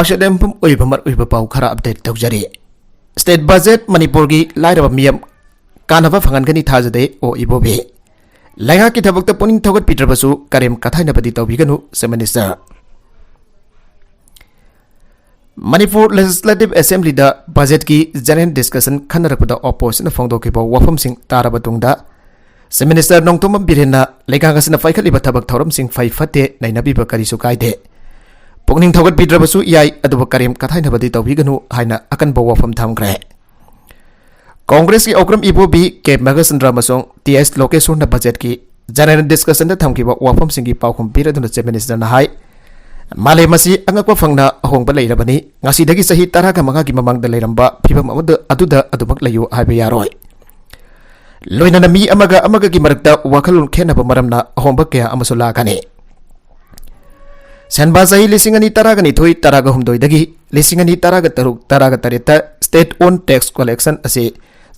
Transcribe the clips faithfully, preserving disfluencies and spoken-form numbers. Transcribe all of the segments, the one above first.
ꯁꯦꯗꯦꯝꯐꯝ ꯑꯣꯏꯕ ꯃꯔꯨꯑꯣꯏꯕ ꯄꯥꯎ ꯈꯔ ꯑꯞꯗꯦꯠ ꯇꯧꯖꯔꯤ꯫ ꯁ꯭ꯇꯦꯠ ꯕꯖꯦꯠ ꯃꯅꯤꯄꯨꯔꯒꯤ ꯂꯥꯏꯔꯕ ꯃꯤꯌꯥꯝ ꯀꯥꯟꯅꯕ ꯐꯪꯍꯟꯒꯅꯤ ꯊꯥꯖꯗꯦ ꯑꯣ ꯏꯕꯣꯕꯤ꯫ ꯂꯩꯉꯥꯛꯀꯤ ꯊꯕꯛꯇ ꯄꯨꯛꯅꯤꯡ ꯊꯧꯒꯠꯄꯤꯗ꯭ꯔꯕꯁꯨ ꯀꯔꯦꯝ ꯀꯊꯥꯏꯅꯕꯗꯤ ꯇꯧꯕꯤꯒꯅꯨ, ꯆꯤꯐ ꯃꯤꯅꯤꯁꯇꯔ꯫ ꯃꯅꯤꯄꯨꯔ ꯂꯦꯖꯤꯁꯂꯦꯇꯤꯚ ꯑꯦꯁꯦꯝꯕ꯭ꯂꯤꯗ ꯕꯖꯦꯠꯀꯤ ꯖꯦꯅꯔꯦꯜ ꯗꯤꯁꯀꯁꯟ ꯈꯟꯅꯔꯛꯄꯗ ꯑꯣꯄꯣꯖꯤꯁꯟꯅ ꯐꯣꯡꯗꯣꯛꯈꯤꯕ ꯋꯥꯐꯝꯁꯤꯡ ꯇꯥꯔꯕ ꯇꯨꯡꯗ, ꯆꯤꯐ ꯃꯤꯅꯤꯁꯇꯔ ꯅꯣꯡꯊꯣꯝꯕꯝ ꯕꯤꯔꯦꯟꯅ ꯂꯩꯉꯥꯛ ꯑꯁꯤꯅ ꯄꯥꯏꯈꯠꯂꯤꯕ ꯊꯕꯛ ꯊꯧꯔꯝꯁꯤꯡ ꯐꯩ ꯐꯠꯇꯦ ꯅꯩꯅꯕꯤꯕ ꯀꯔꯤꯁꯨ ꯀꯥꯏꯗꯦ꯫ ꯄꯨꯛꯅꯤꯡ ꯊꯧꯒꯠꯄꯤꯗ꯭ꯔꯕꯁꯨ ꯌꯥꯏ, ꯑꯗꯨꯕꯨ ꯀꯔꯦꯝ ꯀꯊꯥꯏꯅꯕꯗꯤ ꯇꯧꯕꯤꯒꯅꯨ ꯍꯥꯏꯅ ꯑꯀꯟꯕ ꯋꯥꯐꯝ ꯊꯝꯈ꯭ꯔꯦ꯫ ꯀꯣꯡꯒ꯭ꯔꯦꯁꯀꯤ ꯑꯣꯀ꯭ꯔꯝ ꯏꯕꯣꯕꯤ ꯀꯦ ꯃꯒꯁꯆꯟꯗ꯭ꯔ ꯑꯃꯁꯨꯡ ꯇꯤ ꯑꯦꯁ ꯂꯣꯀꯦꯁꯣꯔꯅ ꯕꯖꯦꯠꯀꯤ ꯖꯦꯅꯔꯦꯜ ꯗꯤꯁꯀꯁꯟꯗ ꯊꯝꯈꯤꯕ ꯋꯥꯐꯝꯁꯤꯡꯒꯤ ꯄꯥꯎꯈꯨꯝ ꯄꯤꯔꯗꯨꯅ ꯆꯤꯐ ꯃꯤꯅꯤꯁꯇꯔꯅ ꯍꯥꯏ, ꯃꯥꯂꯦꯝ ꯑꯁꯤ ꯑꯉꯛꯄ ꯐꯪꯅ ꯑꯍꯣꯡꯕ ꯂꯩꯔꯕꯅꯤ꯫ ꯉꯁꯤꯗꯒꯤ ꯆꯍꯤ ꯇꯔꯥꯒ ꯃꯉꯥꯒꯤ ꯃꯃꯥꯡꯗ ꯂꯩꯔꯝꯕ ꯐꯤꯕꯝ ꯑꯃꯗ, ꯑꯗꯨꯗ ꯑꯗꯨꯃꯛ ꯂꯩꯌꯨ ꯍꯥꯏꯕ ꯌꯥꯔꯣꯏ꯫ ꯂꯣꯏꯅꯅ ꯃꯤ ꯑꯃꯒ ꯑꯃꯒꯒꯤ ꯃꯔꯛꯇ ꯋꯥꯈꯜꯂꯣꯟ ꯈꯦꯠꯅꯕ ꯃꯔꯝꯅ ꯑꯍꯣꯡꯕ ꯀꯌꯥ ꯑꯃꯁꯨ ꯂꯥꯛꯀꯅꯤ꯫ ꯁꯦꯟꯕꯥ ꯆꯍꯤ ꯂꯤꯁꯤꯡ ꯑꯅꯤ ꯇꯔꯥꯒ ꯅꯤꯊꯣꯏ ꯇꯔꯥꯒ ꯍꯨꯝꯗꯣꯏꯗꯒꯤ ꯂꯤꯁꯤꯡ ꯑꯅꯤ ꯇꯔꯥꯒ ꯇꯔꯨꯛ ꯇꯔꯥꯒ ꯇꯔꯦꯠꯇ ꯁ꯭ꯇꯦꯠ ꯑꯣꯟ ꯇꯦꯛꯁ ꯀꯣꯂꯦꯛꯁꯟ ꯑꯁꯤ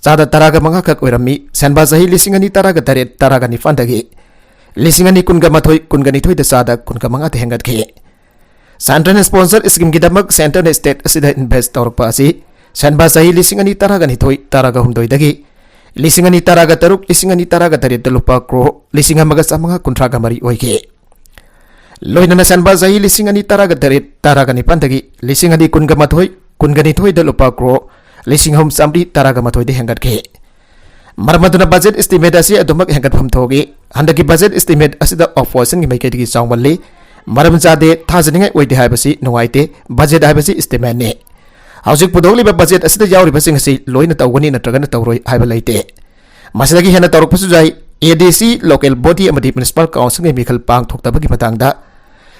ꯆꯥꯗ ꯇꯔꯥꯒ ꯃꯉꯥ ꯈꯛ ꯑꯣꯏꯔꯝꯃꯤ꯫ ꯁꯦꯟꯕꯥ ꯆꯍꯤ ꯂꯤꯁꯤꯡ ꯑꯅꯤ ꯇꯔꯥꯒ ꯇꯔꯦꯠ ꯇꯔꯥꯒ ꯅꯤꯄꯥꯟꯗꯒꯤ ꯂꯤꯁꯤꯡ ꯑꯅꯤ ꯀꯨꯟꯒ ꯃꯥꯊꯣꯏ ꯀꯨꯟꯒ ꯅꯤꯊꯣꯏꯗ ꯆꯥꯗ ꯀꯨꯟꯒ ꯃꯉꯥꯗ ꯍꯦꯟꯒꯠꯈꯤ꯫ ꯁꯦꯟꯇ꯭ꯔꯦꯜ ꯁ꯭ꯄꯣꯟꯁꯔ ꯁ꯭ꯀꯤꯝꯒꯤꯗꯃꯛ ꯁꯦꯟꯇꯔꯅ ꯁ꯭ꯇꯦꯠ ꯑꯁꯤꯗ ꯏꯟꯚꯦꯁ꯭ꯠ ꯇꯧꯔꯛꯄ ꯑꯁꯤ ꯁꯦꯟꯕꯥ ꯆꯍꯤ ꯂꯤꯁꯤꯡ ꯑꯅꯤ ꯇꯔꯥꯒ ꯅꯤꯊꯣꯏ ꯇꯔꯥꯒ ꯍꯨꯝꯗꯣꯏꯗꯒꯤ ꯂꯤꯁꯤꯡ ꯑꯅꯤ ꯇꯔꯥꯒ ꯇꯔꯨꯛ ꯂꯤꯁꯤꯡ ꯑꯅꯤ ꯇꯔꯥꯒ ꯇꯔꯦꯠꯇ ꯂꯨꯄꯥ ꯀ꯭ꯔꯣꯔ ꯂꯤꯁꯤꯡ ꯑꯃꯒ ꯆꯥꯃꯉꯥ ꯀꯨꯟꯊ꯭ꯔꯥꯒ ꯃꯔꯤ ꯑꯣꯏꯈꯤ꯫ ꯂꯣꯏꯅꯅ ꯁꯦꯟꯕꯥ ꯆꯍꯤ ꯂꯤꯁꯤꯡ ꯑꯅꯤ ꯇꯔꯥꯒ ꯇꯔꯦꯠ ꯇꯔꯥꯒ ꯅꯤꯄꯥꯟꯗꯒꯤ ꯂꯤꯁꯤꯡ ꯑꯅꯤ ꯀꯨꯟꯒ ꯃꯥꯊꯣꯏ ꯀꯨꯟꯒ ꯅꯤꯊꯣꯏꯗ ꯂꯨꯄꯥ ꯀ꯭ꯔꯣꯔ ꯂꯤꯁꯤꯡ ꯑꯍꯨꯝ ꯆꯥꯃꯔꯤ ꯇꯔꯥꯒ ꯃꯥꯊꯣꯏꯗ ꯍꯦꯟꯒꯠꯈꯤ꯫ ꯃꯔꯝ ꯑꯗꯨꯅ ꯕꯖꯦꯠ ꯏꯁꯇꯤꯃꯦꯠ ꯑꯁꯤ ꯑꯗꯨꯃꯛ ꯍꯦꯟꯒꯠꯐꯝ ꯊꯣꯛꯏ꯫ ꯍꯟꯗꯛꯀꯤ ꯕꯖꯦꯠ ꯏꯁꯇꯤꯃꯦꯠ ꯑꯁꯤꯗ ꯑꯣꯄꯣꯖꯤꯁꯟꯒꯤ ꯃꯥꯏꯀꯩꯗꯒꯤ ꯆꯥꯎꯃꯜꯂꯤ, ꯃꯔꯝ ꯆꯥꯗꯦ, ꯊꯥꯖꯅꯤꯡꯉꯥꯏ ꯑꯣꯏꯗꯦ ꯍꯥꯏꯕꯁꯤ ꯅꯨꯡꯉꯥꯏꯇꯦ꯫ ꯕꯖꯦꯠ ꯍꯥꯏꯕꯁꯤ ꯏꯁꯇꯤꯃꯦꯠꯅꯤ꯫ ꯍꯧꯖꯤꯛ ꯄꯨꯊꯣꯛꯂꯤꯕ ꯕꯖꯦꯠ ꯑꯁꯤꯗ ꯌꯥꯎꯔꯤꯕꯁꯤꯡ ꯑꯁꯤ ꯂꯣꯏꯅ ꯇꯧꯒꯅꯤ ꯅꯠꯇ꯭ꯔꯒꯅ ꯇꯧꯔꯣꯏ ꯍꯥꯏꯕ ꯂꯩꯇꯦ꯫ ꯃꯁꯤꯗꯒꯤ ꯍꯦꯟꯅ ꯇꯧꯔꯛꯄꯁꯨ ꯌꯥꯏ꯫ ꯑꯦ ꯗꯤ ꯁꯤ, ꯂꯣꯀꯦꯜ ꯕꯣꯗꯤ ꯑꯃꯗꯤ ꯃ꯭ꯌꯨꯅꯤꯁꯤꯄꯥꯜ ꯀꯥꯎꯟꯁꯤꯜꯒꯤ ꯃꯤꯈꯜ ꯄꯥꯡꯊꯣꯛꯇꯕꯒꯤ ꯃꯇꯥꯡꯗ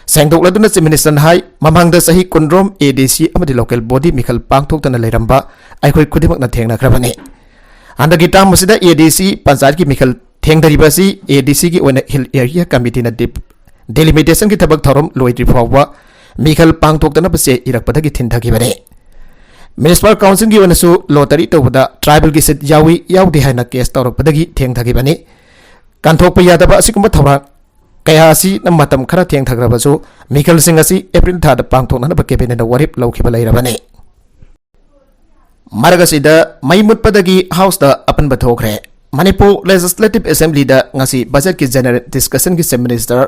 ꯁꯦꯡꯗꯣꯛꯂꯗꯨꯅ ꯆꯤꯐ ꯃꯤꯅꯤꯁꯇꯔꯅ ꯍꯥꯏ, ꯃꯃꯥꯡꯗ ꯆꯍꯤ ꯀꯨꯟꯔꯣꯝ ꯑꯦ ꯗꯤ ꯁꯤ ꯑꯃꯗꯤ ꯂꯣꯀꯦꯜ ꯕꯣꯗꯤ ꯃꯤꯈꯜ ꯄꯥꯡꯊꯣꯛꯇꯅ ꯂꯩꯔꯝꯕ ꯑꯩꯈꯣꯏ ꯈꯨꯗꯤꯡꯃꯛꯅ ꯊꯦꯡꯅꯈ꯭ꯔꯕꯅꯤ꯫ ꯍꯟꯗꯛꯀꯤ ꯇꯥꯝ ꯑꯁꯤꯗ ꯑꯦ ꯗꯤ ꯁꯤ ꯄꯟꯆꯥꯌꯠꯀꯤ ꯃꯤꯈꯜ ꯊꯦꯡꯊꯔꯤꯕ ꯑꯁꯤ ꯑꯦ ꯗꯤ ꯁꯤꯒꯤ ꯑꯣꯏꯅ ꯍꯤꯜ ꯑꯦꯔꯤꯌꯥ ꯀꯃꯤꯇꯤꯅ ꯗꯤꯞ-, ꯗꯤꯂꯤꯃꯤꯇꯦꯁꯟꯒꯤ ꯊꯕꯛ ꯊꯧꯔꯝ ꯂꯣꯏꯗ꯭ꯔꯤ ꯐꯥꯎꯕ ꯃꯤꯈꯜ ꯄꯥꯡꯊꯣꯛꯇꯅꯕ ꯆꯦ ꯏꯔꯛꯄꯗꯒꯤ ꯊꯤꯟꯊꯈꯤꯕꯅꯤ꯫ ꯃ꯭ꯌꯨꯅꯤꯁꯤꯄꯥꯜ ꯀꯥꯎꯟꯁꯤꯜꯒꯤ ꯑꯣꯏꯅꯁꯨ ꯂꯣꯇꯔꯤ ꯇꯧꯕꯗ ꯇ꯭ꯔꯥꯏꯕꯦꯜꯒꯤ ꯁꯤꯠ ꯌꯥꯎꯏ ꯌꯥꯎꯗꯦ ꯍꯥꯏꯅ ꯀꯦꯁ ꯇꯧꯔꯛꯄꯗꯒꯤ ꯊꯦꯡꯊꯈꯤꯕꯅꯤ꯫ ꯀꯟꯊꯣꯛꯄ ꯌꯥꯗꯕ ꯑꯁꯤꯒꯨꯝꯕ ꯊꯧꯔꯥꯡ ꯀꯌꯥ ꯑꯁꯤꯅ ꯃꯇꯝ ꯈꯔ ꯊꯦꯡꯊꯈ꯭ꯔꯕꯁꯨ, ꯃꯤꯈꯜꯁꯤꯡ ꯑꯁꯤ ꯑꯦꯄ꯭ꯔꯤꯜ ꯊꯥꯗ ꯄꯥꯡꯊꯣꯛꯅꯅꯕ ꯀꯦꯕꯤꯅꯦꯠꯅ ꯋꯥꯔꯦꯞ ꯂꯧꯈꯤꯕ ꯂꯩꯔꯕꯅꯤ꯫ ꯃꯔꯛ ꯑꯁꯤꯗ ꯃꯩ ꯃꯨꯠꯄꯗꯒꯤ ꯍꯥꯎꯁꯇ ꯑꯄꯟꯕ ꯊꯣꯛꯈ꯭ꯔꯦ꯫ ꯃꯅꯤꯄꯨꯔ ꯂꯦꯖꯤꯁꯂꯦꯇꯤꯚ ꯑꯦꯁꯦꯝꯕ꯭ꯂꯤꯗ ꯉꯁꯤ ꯕꯖꯦꯠꯀꯤ ꯖꯦꯅꯔꯦꯜ ꯗꯤꯁꯀꯁꯟꯒꯤ ꯆꯤꯐ ꯃꯤꯅꯤꯁꯇꯔ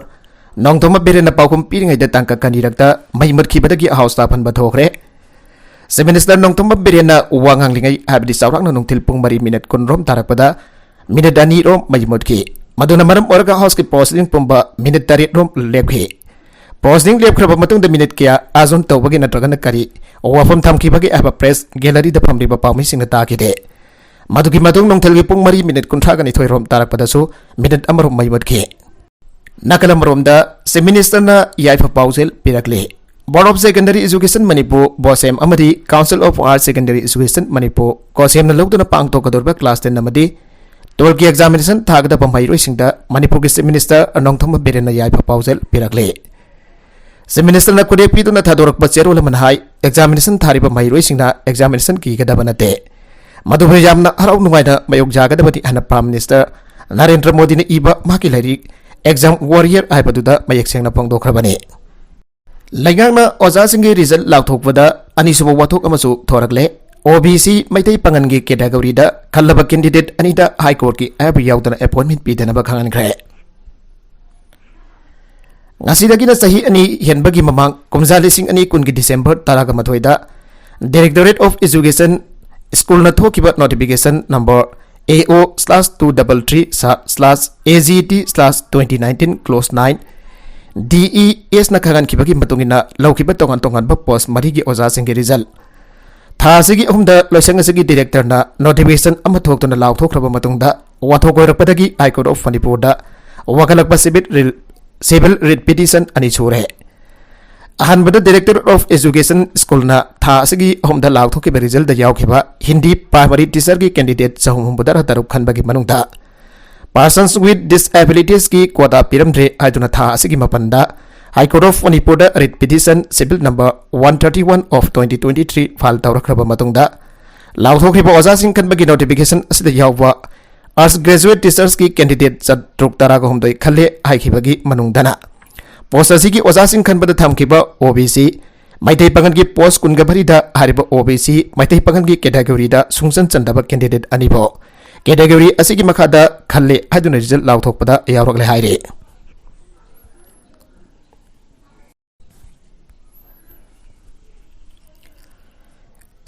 ꯅꯣꯡꯊꯣꯝꯕꯝ ꯕꯤꯔꯦꯟꯅ ꯄꯥꯎꯈꯨꯝ ꯄꯤꯔꯤꯉꯩꯗ ꯇꯥꯡꯀꯛ ꯑꯅꯤꯔꯛꯇ ꯃꯩ ꯃꯨꯠꯈꯤꯕꯗꯒꯤ ꯍꯥꯎꯁꯇ ꯑꯄꯟꯕ ꯊꯣꯛꯈ꯭ꯔꯦ꯫ ꯆꯤꯐ ꯃꯤꯅꯤꯁꯇꯔ ꯅꯣꯡꯊꯣꯝꯕꯝ ꯕꯤꯔꯦꯟꯅ ꯋꯥ ꯉꯥꯡꯂꯤꯉꯩ, ꯍꯥꯏꯕꯗꯤ ꯆꯥꯎꯔꯥꯛꯅ ꯅꯨꯡꯊꯤꯜ ꯄꯨꯡ ꯃꯔꯤ ꯃꯤꯅꯤꯠ ꯀꯨꯟꯔꯣꯝ ꯇꯥꯔꯛꯄꯗ ꯃꯤꯅꯤꯠ ꯑꯅꯤꯔꯣꯝ ꯃꯩ ꯃꯨꯠꯈꯤ꯫ ꯃꯗꯨꯅ ꯃꯔꯝ ꯑꯣꯏꯔꯒ ꯍꯥꯎꯁꯀꯤ ꯄ꯭ꯔꯣꯁꯤꯗꯤꯡ ꯄꯨꯝꯕ ꯃꯤꯅꯤꯠ ꯇꯔꯦꯠꯔꯣꯝ ꯂꯦꯞꯈꯤ꯫ ꯄ꯭ꯔꯣꯁꯤꯗꯤꯡ ꯂꯦꯞꯈ꯭ꯔꯕ ꯃꯇꯨꯡꯗ ꯃꯤꯅꯤꯠ ꯀꯌꯥ ꯑꯥꯖꯣꯟ ꯇꯧꯕꯒꯦ ꯅꯠꯇ꯭ꯔꯒꯅ ꯀꯔꯤ ꯋꯥꯐꯝ ꯊꯝꯈꯤꯕꯒꯦ ꯍꯥꯏꯕ ꯄ꯭ꯔꯦꯁ ꯒꯦꯂꯔꯤꯗ ꯐꯝꯂꯤꯕ ꯄꯥꯎꯃꯤꯁꯤꯡꯅ ꯇꯥꯈꯤꯗꯦ꯫ ꯃꯗꯨꯒꯤ ꯃꯇꯨꯡ ꯅꯨꯡꯊꯤꯜꯒꯤ ꯄꯨꯡ ꯃꯔꯤ ꯃꯤꯅꯤꯠ ꯀꯨꯟꯊ꯭ꯔꯥꯒ ꯅꯤꯊꯣꯏꯔꯣꯝ ꯇꯥꯔꯛꯄꯗꯁꯨ ꯃꯤꯅꯤꯠ ꯑꯃꯔꯣꯝ ꯃꯩ ꯃꯨꯠꯈꯤ꯫ ꯅꯥꯀꯜ ꯑꯃꯔꯣꯝꯗ, ꯆꯤꯐ ꯃꯤꯅꯤꯁꯇꯔꯅ ꯌꯥꯏꯐ ꯄꯥꯎꯖꯦꯜ ꯄꯤꯔꯛꯂꯤ꯫ Board of Secondary Education Manipur, ꯕꯣꯁꯦꯝ, ꯑꯃꯗꯤ Council of Higher Secondary Education Manipur, ꯀꯣꯁꯦꯝꯅ ꯂꯧꯗꯨꯅ ꯄꯥꯡꯊꯣꯛꯀꯗꯧꯔꯤꯕ ꯀ꯭ꯂꯥꯁ ꯇꯦꯟ ꯑꯃꯗꯤ ꯇꯨꯋꯦꯜꯐꯀꯤ ꯑꯦꯛꯖꯥꯃꯤꯅꯦꯁꯟ ꯊꯥꯒꯗꯕ ꯃꯍꯩꯔꯣꯏꯁꯤꯡꯗ ꯃꯅꯤꯄꯨꯔꯒꯤ ꯆꯤꯐ ꯃꯤꯅꯤꯁꯇꯔ ꯅꯣꯡꯊꯣꯝꯕꯝ ꯕꯤꯔꯦꯟꯅ ꯌꯥꯏꯐ ꯄꯥꯎꯖꯦꯜ ꯄꯤꯔꯛꯂꯤ꯫ ꯆꯤꯐ ꯃꯤꯅꯤꯁꯇꯔꯅ ꯈꯨꯗꯦꯞ ꯄꯤꯗꯨꯅ ꯊꯥꯗꯣꯔꯛꯄ ꯆꯦꯔꯣꯜ ꯑꯃꯅ ꯍꯥꯏ, ꯑꯦꯛꯖꯥꯃꯤꯅꯦꯁꯟ ꯊꯥꯔꯤꯕ ꯃꯍꯩꯔꯣꯏꯁꯤꯡꯅ ꯑꯦꯛꯖꯥꯃꯤꯅꯦꯁꯟ ꯀꯤꯒꯗꯕ ꯅꯠꯇꯦ꯫ ꯃꯗꯨꯕꯨ ꯌꯥꯝꯅ ꯍꯔꯥꯎ ꯅꯨꯡꯉꯥꯏꯅ ꯃꯥꯌꯣꯛ ꯌꯥꯒꯗꯕꯅꯤ ꯍꯥꯏꯅ ꯄ꯭ꯔꯥꯏꯝ ꯃꯤꯅꯤꯁꯇꯔ ꯅꯔꯦꯟꯗ꯭ꯔ ꯃꯣꯗꯤꯅ ꯏꯕ ꯃꯍꯥꯛꯀꯤ ꯂꯥꯏꯔꯤꯛ ꯑꯦꯛꯖꯥꯝ ꯋꯥꯔꯤꯌꯔ ꯍꯥꯏꯕꯗꯨꯗ ꯃꯌꯦꯛ ꯁꯦꯡꯅ ꯐꯣꯡꯗꯣꯛꯈ꯭ꯔꯕꯅꯤ꯫ ꯂꯩꯉꯥꯛꯅ ꯑꯣꯖꯥꯁꯤꯡꯒꯤ ꯔꯤꯖꯜ ꯂꯥꯎꯊꯣꯛꯄꯗ ꯑꯅꯤꯁꯨꯕ ꯋꯥꯊꯣꯛ ꯑꯃꯁꯨ ꯊꯣꯔꯛꯂꯦ꯫ ꯑꯣ ꯕꯤ ꯁꯤ ꯃꯩꯇꯩ ꯄꯥꯉꯜꯒꯤ ꯀꯦꯇꯦꯒꯣꯔꯤꯗ ꯈꯜꯂꯕ ꯀꯦꯟꯗꯤꯗꯦꯠ ꯑꯅꯤꯗ ꯍꯥꯏ ꯀꯣꯔꯠꯀꯤ ꯑꯌꯥꯕ ꯌꯥꯎꯗꯅ ꯑꯦꯄꯣꯏꯟꯃꯦꯟ ꯄꯤꯗꯅꯕ ꯈꯪꯍꯟꯈ꯭ꯔꯦ꯫ ꯉꯁꯤꯗꯒꯤꯅ ꯆꯍꯤ ꯑꯅꯤ ꯍꯦꯟꯕꯒꯤ ꯃꯃꯥꯡ, ꯀꯨꯝꯖꯥ ꯂꯤꯁꯤꯡ ꯑꯅꯤ ꯀꯨꯟꯒꯤ ꯗꯤꯁꯦꯝꯕꯔ ꯇꯔꯥꯃꯥꯊꯣꯏꯗ Directorate of Education, ꯁ꯭ꯀꯨꯜꯅ ꯊꯣꯛꯈꯤꯕ notification number A O slash two double three slash A G T slash twenty nineteen clause nine D E S ꯅ ꯈꯪꯍꯟꯈꯤꯕꯒꯤ ꯃꯇꯨꯡ ꯏꯟꯅ, ꯂꯧꯈꯤꯕ ꯇꯣꯉꯥꯟ ꯇꯣꯉꯥꯟꯕ ꯄꯣꯁ ꯃꯔꯤꯒꯤ ꯑꯣꯖꯥꯁꯤꯡꯒꯤ ꯔꯤꯖꯜ ꯊꯥ ꯑꯁꯤꯒꯤ ꯑꯍꯨꯝꯗ ꯂꯣꯏꯁꯪ ꯑꯁꯤꯒꯤ ꯗꯤꯔꯦꯛꯇꯔꯅ ꯅꯣꯇꯤꯐꯤꯀꯦꯁꯟ ꯑꯃ ꯊꯣꯛꯇꯨꯅ ꯂꯥꯎꯊꯣꯛꯈ꯭ꯔꯕ ꯃꯇꯨꯡꯗ, ꯋꯥꯊꯣꯛ ꯑꯣꯏꯔꯛꯄꯗꯒꯤ ꯍꯥꯏ ꯀꯣꯔꯠ ꯑꯣꯐ ꯃꯅꯤꯄꯨꯔꯗ ꯋꯥꯀꯠꯂꯛꯄ ꯁꯤꯚꯤꯜ ꯔꯤꯜ-, ꯁꯤꯚꯤꯜ ꯔꯤꯠ ꯄꯤꯇꯤꯁꯟ ꯑꯅꯤ ꯁꯨꯔꯦ꯫ ꯑꯍꯥꯟꯕꯗ Directorate of Education ꯁ꯭ꯀꯨꯜꯅ ꯊꯥ ꯑꯁꯤꯒꯤ ꯑꯍꯨꯝꯗ ꯂꯥꯎꯊꯣꯛꯈꯤꯕ ꯔꯤꯖꯜꯗ ꯌꯥꯎꯈꯤꯕ ꯍꯤꯟꯗꯤ ꯄ꯭ꯔꯥꯏꯃꯔꯤ ꯇꯤꯆꯔꯒꯤ ꯀꯦꯟꯗꯤꯗꯦꯠ ꯆꯍꯨꯝ ꯍꯨꯝꯐꯨꯇꯔꯥ ꯇꯔꯨꯛ ꯈꯟꯕꯒꯤ ꯃꯅꯨꯡꯗ Persons with Disabilitiesꯀꯤ quota ꯄꯤꯔꯝꯗ꯭ꯔꯦ ꯍꯥꯏꯗꯨꯅ ꯊꯥ ꯑꯁꯤꯒꯤ ꯃꯥꯄꯟꯗ High Court of ꯃꯅꯤꯄꯨꯔꯗ read petition civil number one thirty one of twenty twenty three file ꯇꯧꯔꯛꯈ꯭ꯔꯕ ꯃꯇꯨꯡꯗ, ꯂꯥꯎꯊꯣꯛꯈ꯭ꯔꯤꯕ ꯑꯣꯖꯥꯁꯤꯡ ꯈꯟꯕꯒꯤ ꯅꯣꯇꯤꯐꯤꯀꯦꯁꯟ ꯑꯁꯤꯗ ꯌꯥꯎꯕ Arts Graduate Teachers ꯀꯤ candidate ꯆꯥꯇ꯭ꯔꯨꯛ ꯇꯔꯥꯒ ꯍꯨꯝꯗꯣꯏ ꯈꯜꯂꯦ ꯍꯥꯏꯈꯤꯕꯒꯤ ꯃꯅꯨꯡꯗꯅ post ꯑꯁꯤꯒꯤ ꯑꯣꯖꯥꯁꯤꯡ ꯈꯟꯕꯗ ꯊꯝꯈꯤꯕ O B C Meitei ꯄꯥꯉꯜꯒꯤ post ꯀꯨꯟꯒ ꯃꯔꯤꯗ ꯍꯥꯏꯔꯤꯕ O B C Meitei ꯄꯥꯉꯜꯒꯤ category ꯗ ꯁꯨꯡꯆꯟ ꯆꯟꯗꯕ candidate ꯑꯅꯤꯕꯨ category ꯑꯁꯤꯒꯤ ꯃꯈꯥꯗ ꯈꯜꯂꯦ ꯍꯥꯏꯗꯨꯅ result ꯂꯥꯎꯊꯣꯛꯄꯗ ꯌꯥꯎꯔꯛꯂꯦ ꯍꯥꯏꯔꯤ꯫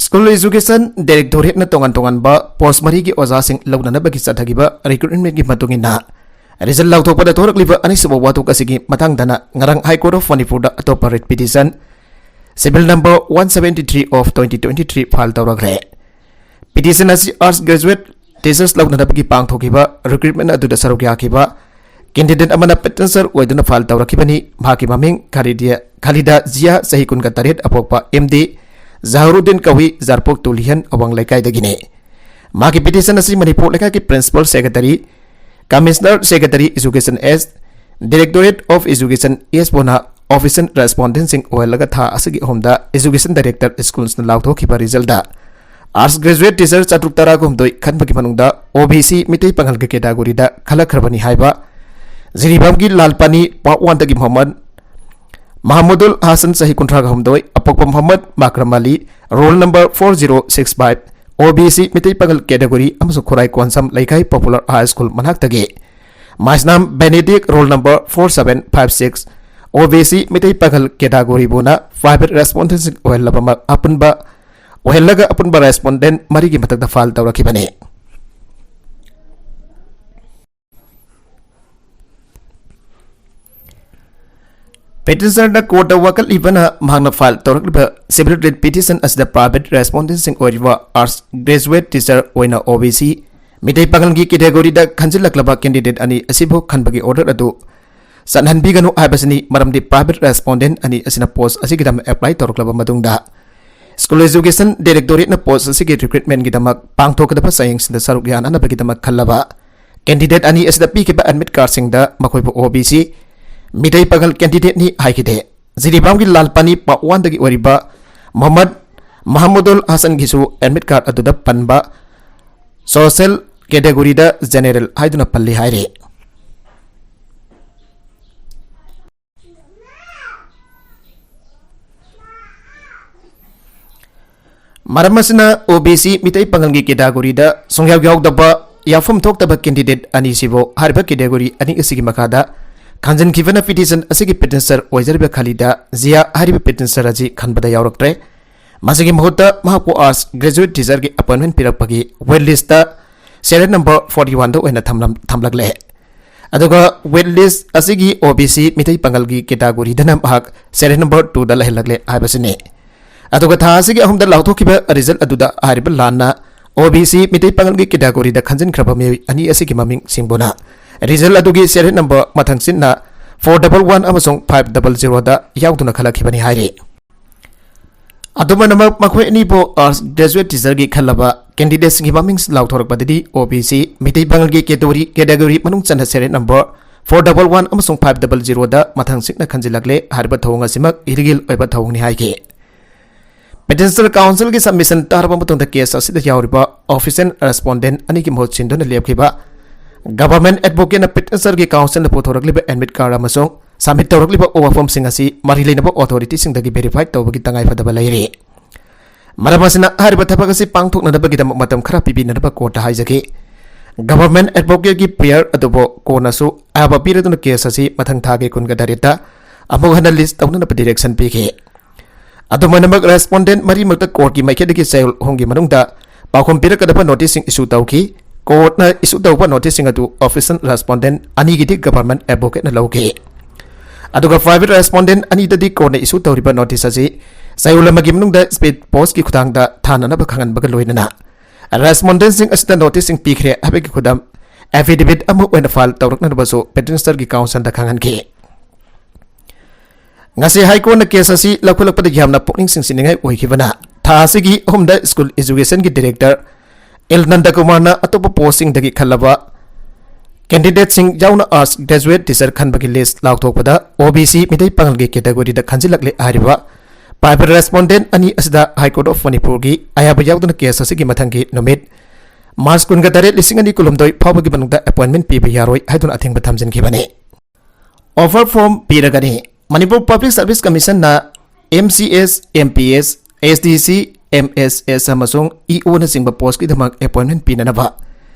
School Education Directorate ꯅ ꯇꯣꯉꯥꯟ ꯇꯣꯉꯥꯟꯕ post ꯃꯔꯤꯒꯤ ꯑꯣꯖꯥꯁꯤꯡ ꯂꯧꯅꯅꯕꯒꯤ ꯆꯠꯊꯈꯤꯕ recruitment ꯀꯤ ꯃꯇꯨꯡ ꯏꯟꯅ result ꯂꯥꯎꯊꯣꯛꯄꯗ ꯊꯣꯔꯛꯂꯤꯕ ꯑꯅꯤꯁꯨꯕ ꯋꯥꯊꯣꯛ ꯑꯁꯤꯒꯤ ꯃꯇꯥꯡꯗꯅ ꯉꯔꯥꯡ High Court of ꯃꯅꯤꯄꯨꯔꯗ ꯑꯇꯣꯞꯄ writ petition, civil number one seventy three of twenty twenty three file ꯇꯧꯔꯈ꯭ꯔꯦ꯫ Petition ꯑꯁꯤ Arts Graduate Teachers ꯂꯧꯅꯅꯕꯒꯤ ꯄꯥꯡꯊꯣꯛꯈꯤꯕ recruitment ꯑꯗꯨꯗ ꯁꯔꯨꯛ ꯌꯥꯈꯤꯕ candidate ꯑꯃꯅ petitioner ꯑꯣꯏꯗꯨꯅ file ꯇꯧꯔꯛꯈꯤꯕꯅꯤ꯫ ꯃꯍꯥꯛꯀꯤ ꯃꯃꯤꯡ ꯈꯥꯂꯤꯗꯤꯌꯥ, ꯈꯥꯂꯤꯗꯥ ꯖꯤꯌꯥ, ꯆꯍꯤ ꯀꯨꯟꯒ ꯇꯔꯦꯠ, ꯑꯄꯣꯛꯄ ꯑꯦꯝ ꯗꯤ ꯖꯍꯥꯔꯨꯗꯤꯟ ꯀꯧꯏ, ꯖꯥꯔꯄꯣꯛ ꯇꯨꯂꯤꯍꯟ ꯑꯋꯥꯡ ꯂꯩꯀꯥꯏꯗꯒꯤꯅꯤ꯫ ꯃꯍꯥꯛꯀꯤ petition ꯑꯁꯤ ꯃꯅꯤꯄꯨꯔ ꯂꯩꯉꯥꯛꯀꯤ Principal Secretary, Commissioner Secretary Education S, Directorate of Education East ꯕꯨꯅ official respondent ꯁꯤꯡ ꯑꯣꯏꯍꯜꯂꯒ ꯊꯥ ꯑꯁꯤꯒꯤ ꯑꯍꯨꯝꯗ Education Director Schools ꯅ ꯂꯥꯎꯊꯣꯛꯈꯤꯕ result ꯇ Arts Graduate Teacher ꯆꯥꯇ꯭ꯔꯨꯛ ꯇꯔꯥꯒ ꯍꯨꯝꯗꯣꯏ ꯈꯟꯕꯒꯤ ꯃꯅꯨꯡꯗ O B C Meitei ꯄꯥꯉꯜꯒꯤ category ꯗ ꯈꯜꯂꯛꯈ꯭ꯔꯕꯅꯤ ꯍꯥꯏꯕ ꯖꯤꯔꯤꯕꯥꯝꯒꯤ ꯂꯥꯜꯄꯥꯅꯤ Part one ꯗꯒꯤ ꯃꯣꯍꯝꯃꯗ ꯃꯍꯃꯨꯗꯨꯜ ꯍꯥꯁꯟ, ꯆꯍꯤ ꯀꯨꯟꯊ꯭ꯔꯥꯒ ꯍꯨꯝꯗꯣꯏ, ꯑꯄꯣꯛꯄ ꯃꯣꯍꯝꯃꯗ ꯃꯥꯀ꯭ꯔꯝ ꯑꯂꯤ, roll number four zero six five, O B C Meitei ꯄꯥꯉꯜ category ꯑꯃꯁꯨꯡ ꯈꯨꯔꯥꯏ ꯀꯣꯟꯁꯝ ꯂꯩꯀꯥꯏ Popular High School ꯃꯅꯥꯛꯇꯒꯤ ꯃꯥꯏꯁꯅꯥꯝ ꯕꯦꯅꯦꯗꯤꯛ, roll number four seven five six, O B C Meitei ꯄꯥꯉꯜ category ꯕꯨꯅ private respondent ꯁꯤꯡ ꯑꯣꯏꯍꯜꯂꯕ ꯃ-, ꯑꯄꯨꯟꯕ, ꯑꯣꯏꯍꯜꯂꯒ ꯑꯄꯨꯟꯕ respondent ꯃꯔꯤꯒꯤ ꯃꯊꯛꯇ file ꯇꯧꯔꯛꯈꯤꯕꯅꯤ꯫ Petitioner ꯅ court ꯇ ꯋꯥꯀꯠꯂꯤꯕꯅ ꯃꯍꯥꯛꯅ file ꯇꯧꯔꯛꯂꯤꯕ civil writ petition ꯑꯁꯤꯗ private respondent ꯁꯤꯡ ꯑꯣꯏꯔꯤꯕ Arts Graduate Teacher ꯑꯣꯏꯅ O B C Meitei ꯄꯥꯉꯜꯒꯤ category ꯗ ꯈꯟꯖꯤꯜꯂꯛꯂꯕ candidate ꯑꯅꯤ ꯑꯁꯤꯕꯨ ꯈꯟꯕꯒꯤ order ꯑꯗꯨ ꯆꯠꯍꯟꯕꯤꯒꯅꯨ ꯍꯥꯏꯕꯁꯤꯅꯤ꯫ ꯃꯔꯝꯗꯤ private respondent ꯑꯅꯤ ꯑꯁꯤꯅ post ꯑꯁꯤꯒꯤꯗꯃꯛ apply ꯇꯧꯔꯛꯂꯕ ꯃꯇꯨꯡꯗ School Education Directorate ꯅ post ꯑꯁꯤꯒꯤ recruitment ꯒꯤꯗꯃꯛ ꯄꯥꯡꯊꯣꯛꯀꯗꯕ ꯆꯌꯦꯡꯁꯤꯡꯗ ꯁꯔꯨꯛ ꯌꯥꯅꯅꯕꯒꯤꯗꯃꯛ ꯈꯜꯂꯕ candidate ꯑꯅꯤ ꯑꯁꯤꯗ ꯄꯤꯈꯤꯕ admit card ꯁꯤꯡꯗ ꯃꯈꯣꯏꯕꯨ O B C ꯃꯤꯇꯩ ꯄꯥꯉꯜ candidate ꯅꯤ ꯍꯥꯏꯈꯤꯗꯦ꯫ ꯖꯤꯔꯤꯕꯥꯝꯒꯤ ꯂꯥꯜꯄꯥꯅꯤ Part one ꯗꯒꯤ ꯑꯣꯏꯔꯤꯕ ꯃꯣꯍꯝꯃꯗ ꯃꯍꯃꯨꯗꯨꯜ ꯍꯥꯁꯟꯒꯤꯁꯨ admit card ꯑꯗꯨꯗ ꯄꯟꯕ social category ꯗ general ꯍꯥꯏꯗꯨꯅ ꯄꯜꯂꯤ ꯍꯥꯏꯔꯤ꯫ ꯃꯔꯝ ꯑꯁꯤꯅ O B C Meitei ꯄꯥꯉꯜꯒꯤ category ꯗ ꯁꯨꯡꯌꯥꯎ ꯌꯥꯎꯗꯕ, ꯌꯥꯎꯐꯝ ꯊꯣꯛꯇꯕ candidate ꯑꯅꯤꯁꯤꯕꯨ ꯍꯥꯏꯔꯤꯕ category ꯑꯅꯤ ꯑꯁꯤꯒꯤ ꯃꯈꯥꯗ ꯈꯟꯖꯤꯟꯈꯤꯕꯅ petition ꯑꯁꯤꯒꯤ petitioner ꯑꯣꯏꯖꯔꯤꯕ ꯈꯂꯤꯗꯥ ꯖꯤꯌꯥ ꯍꯥꯏꯔꯤꯕ petitioner ꯑꯁꯤ ꯈꯟꯕꯗ ꯌꯥꯎꯔꯛꯇ꯭ꯔꯦ꯫ ꯃꯁꯤꯒꯤ ꯃꯍꯨꯠꯇ ꯃꯍꯥꯛꯄꯨ arts graduate teacher ꯒꯤ appointment ꯄꯤꯔꯛꯄꯒꯤ wait list ꯇ serial number forty one ꯗ ꯑꯣꯏꯅ ꯊꯝꯂꯝ-, ꯊꯝꯂꯛꯂꯦ꯫ ꯑꯗꯨꯒ wait list ꯑꯁꯤꯒꯤ O B C Meitei ꯄꯥꯉꯜꯒꯤ category ꯗꯅ ꯃꯍꯥꯛ serial number two ꯗ ꯂꯩꯍꯜꯂꯛꯂꯦ ꯍꯥꯏꯕꯁꯤꯅꯤ꯫ ꯑꯗꯨꯒ ꯊꯥ ꯑꯁꯤꯒꯤ ꯑꯍꯨꯝꯗ ꯂꯥꯎꯊꯣꯛꯈꯤꯕ result ꯑꯗꯨꯗ ꯍꯥꯏꯔꯤꯕ ꯂꯥꯟꯅ O B C Meitei ꯄꯥꯉꯜꯒꯤ category ꯗ ꯈꯟꯖꯤꯟꯈ꯭ꯔꯕ ꯃꯤꯑꯣꯏ ꯑꯅꯤ ꯑꯁꯤꯒꯤ ꯃꯃꯤꯡ ꯁꯤꯡꯕꯨꯅ result ꯑꯗꯨꯒꯤ serial number ꯃꯊꯪ ꯆꯤꯠꯅ four double one ꯑꯃꯁꯨꯡ five double zero ꯗ ꯌꯥꯎꯗꯨꯅ ꯈꯜꯂꯛꯈꯤꯕꯅꯤ ꯍꯥꯏꯔꯤ꯫ ꯑꯗꯨꯃꯥꯏꯅꯃꯛ ꯃꯈꯣꯏ ꯑꯅꯤꯕꯨ arts graduate teacher ꯒꯤ ꯈꯜꯂꯕ candidate ꯁꯤꯡꯒꯤ ꯃꯃꯤꯡ ꯂꯥꯎꯊꯣꯔꯛꯄꯗꯗꯤ O B C Meitei ꯄꯥꯉꯜꯒꯤ category, category ꯃꯅꯨꯡ ꯆꯟꯅ serial number four double one ꯑꯃꯁꯨꯡ five double zero ꯗ ꯃꯊꯪ ꯆꯤꯠꯅ ꯈꯟꯖꯤꯜꯂꯛꯂꯦ꯫ ꯍꯥꯏꯔꯤꯕ ꯊꯧꯑꯣꯡ ꯑꯁꯤꯃꯛ illegal ꯑꯣꯏꯕ ꯊꯧꯑꯣꯡꯅꯤ ꯍꯥꯏꯈꯤ꯫ Petitioner counsel ꯒꯤ submission ꯇꯥꯔꯕ ꯃꯇꯨꯡꯗ case ꯑꯁꯤꯗ ꯌꯥꯎꯔꯤꯕ official respondent ꯑꯅꯤꯒꯤ ꯃꯍꯨꯠ ꯁꯤꯟꯗꯨꯅ ꯂꯦꯞꯈꯤꯕ government advocate ꯅ petitioner ꯒꯤ counsel ꯅ ꯄꯨꯊꯣꯔꯛꯂꯤꯕ admit card ꯑꯃꯁꯨꯡ submit ꯇꯧꯔꯛꯂꯤꯕ ꯋꯥꯐꯝꯁꯤꯡ ꯑꯁꯤ ꯃꯔꯤ ꯂꯩꯅꯕ authority ꯁꯤꯡꯗꯒꯤ verify ꯇꯧꯕꯒꯤ ꯇꯉꯥꯏꯐꯗꯕ ꯂꯩꯔꯤ꯫ ꯃꯔꯝ ꯑꯁꯤꯅ ꯍꯥꯏꯔꯤꯕ ꯊꯕꯛ ꯑꯁꯤ ꯄꯥꯡꯊꯣꯛꯅꯅꯕꯒꯤꯗꯃꯛ ꯃꯇꯝ ꯈꯔ ꯄꯤꯕꯤꯅꯅꯕ court ꯇ ꯍꯥꯏꯖꯈꯤ꯫ Government advocate ꯀꯤ prayer ꯑꯗꯨꯕꯨ ꯀꯣꯟꯅꯁꯨ ꯑꯌꯥꯕ ꯄꯤꯔꯗꯨꯅ case ꯑꯁꯤ ꯃꯊꯪ ꯊꯥꯒꯤ ꯀꯨꯟꯒ ꯇꯔꯦꯠꯇ ꯑꯃꯨꯛ ꯍꯟꯅ list ꯇꯧꯅꯅꯕ direction ꯄꯤꯈꯤ꯫ ꯑꯗꯨꯃꯥꯏꯅꯃꯛ respondent ꯃꯔꯤꯃꯛꯇ court ꯀꯤ ꯃꯥꯏꯀꯩꯗꯒꯤ ꯆꯌꯣꯜ ꯑꯍꯨꯝꯒꯤ ꯃꯅꯨꯡꯗ ꯄꯥꯎꯈꯨꯝ ꯄꯤꯔꯛꯀꯗꯕ notice ꯁꯤꯡ issue ꯇꯧꯈꯤ꯫ Court ꯅ issue ꯇꯧꯕ notice ꯁꯤꯡ ꯑꯗꯨ official respondent ꯑꯅꯤꯒꯤꯗꯤ government advocate ꯅ ꯂꯧꯈꯤ꯫ ꯑꯗꯨꯒ private respondent ꯑꯅꯤꯗꯗꯤ court ꯅ issue ꯇꯧꯔꯤꯕ notice ꯑꯁꯤ ꯆꯌꯣꯜ ꯑꯃꯒꯤ ꯃꯅꯨꯡꯗ speed post ꯀꯤ ꯈꯨꯠꯊꯥꯡꯗ ꯊꯥꯅꯅꯕ ꯈꯪꯍꯟꯕꯒ ꯂꯣꯏꯅꯅ respondent ꯁꯤꯡ ꯑꯁꯤꯗ notice ꯁꯤꯡ ꯄꯤꯈ꯭ꯔꯦ ꯍꯥꯏꯕꯒꯤ ꯈꯨꯗꯝ affidavit ꯑꯃ ꯑꯣꯏꯅ file ꯇꯧꯔꯛꯅꯅꯕꯁꯨ petitioner ꯒꯤ counsel ꯗ ꯈꯪꯍꯟꯈꯤ꯫ ꯉꯁꯤ High Court ꯅ case ꯑꯁꯤ ꯂꯧꯈꯠꯂꯛꯄꯗ ꯌꯥꯝꯅ ꯄꯨꯛꯅꯤꯡ ꯆꯤꯡꯁꯤꯟꯅꯤꯡꯉꯥꯏ ꯑꯣꯏꯈꯤꯕꯅ, ꯊꯥ ꯑꯁꯤꯒꯤ ꯑꯍꯨꯝꯗ school education ꯒꯤ director ꯑꯦꯜ ꯅꯟꯗꯀꯨꯃꯥꯔꯅ ꯑꯇꯣꯞꯄ post ꯁꯤꯡꯗꯒꯤ ꯈꯜꯂꯕ candidate ꯁꯤꯡ ꯌꯥꯎꯅ arts graduate teacher ꯈꯟꯕꯒꯤ list ꯂꯥꯎꯊꯣꯛꯄꯗ O B C Meitei ꯄꯥꯉꯜꯒꯤ category ꯗ ꯈꯟꯖꯤꯜꯂꯛꯂꯦ ꯍꯥꯏꯔꯤꯕ private respondent ꯑꯅꯤ ꯑꯁꯤꯗ High Court of ꯃꯅꯤꯄꯨꯔꯒꯤ ꯑꯌꯥꯕ ꯌꯥꯎꯗꯅ case ꯑꯁꯤꯒꯤ ꯃꯊꯪꯒꯤ ꯅꯨꯃꯤꯠ ꯃꯥꯔꯆ ꯀꯨꯟꯒ ꯇꯔꯦꯠ, ꯂꯤꯁꯤꯡ ꯑꯅꯤ ꯀꯨꯟꯍꯨꯝꯗꯣꯏ ꯐꯥꯎꯕꯒꯤ ꯃꯅꯨꯡꯗ ꯑꯦꯄꯣꯏꯟꯃꯦꯟ ꯄꯤꯕ ꯌꯥꯔꯣꯏ ꯍꯥꯏꯗꯨꯅ ꯑꯊꯤꯡꯕ ꯊꯝꯖꯤꯟꯈꯤꯕꯅꯤ꯫ ꯑꯣꯐꯔ ꯐꯣꯔꯝ ꯄꯤꯔꯒꯅꯤ꯫ ꯃꯅꯤꯄꯨꯔ ꯄꯕ꯭ꯂꯤꯛ ꯁꯔꯚꯤꯁ ꯀꯃꯤꯁꯟꯅ M C S, M P S, S D ꯁꯤ, ꯑꯦꯝ ꯑꯦꯁ ꯑꯦꯁ ꯑꯃꯁꯨꯡ ꯏ ꯑꯣꯅꯆꯤꯡꯕ ꯄꯣꯁꯀꯤꯗꯃꯛ ꯑꯦꯄꯣꯏꯟꯃꯦꯟ ꯄꯤꯅꯅꯕ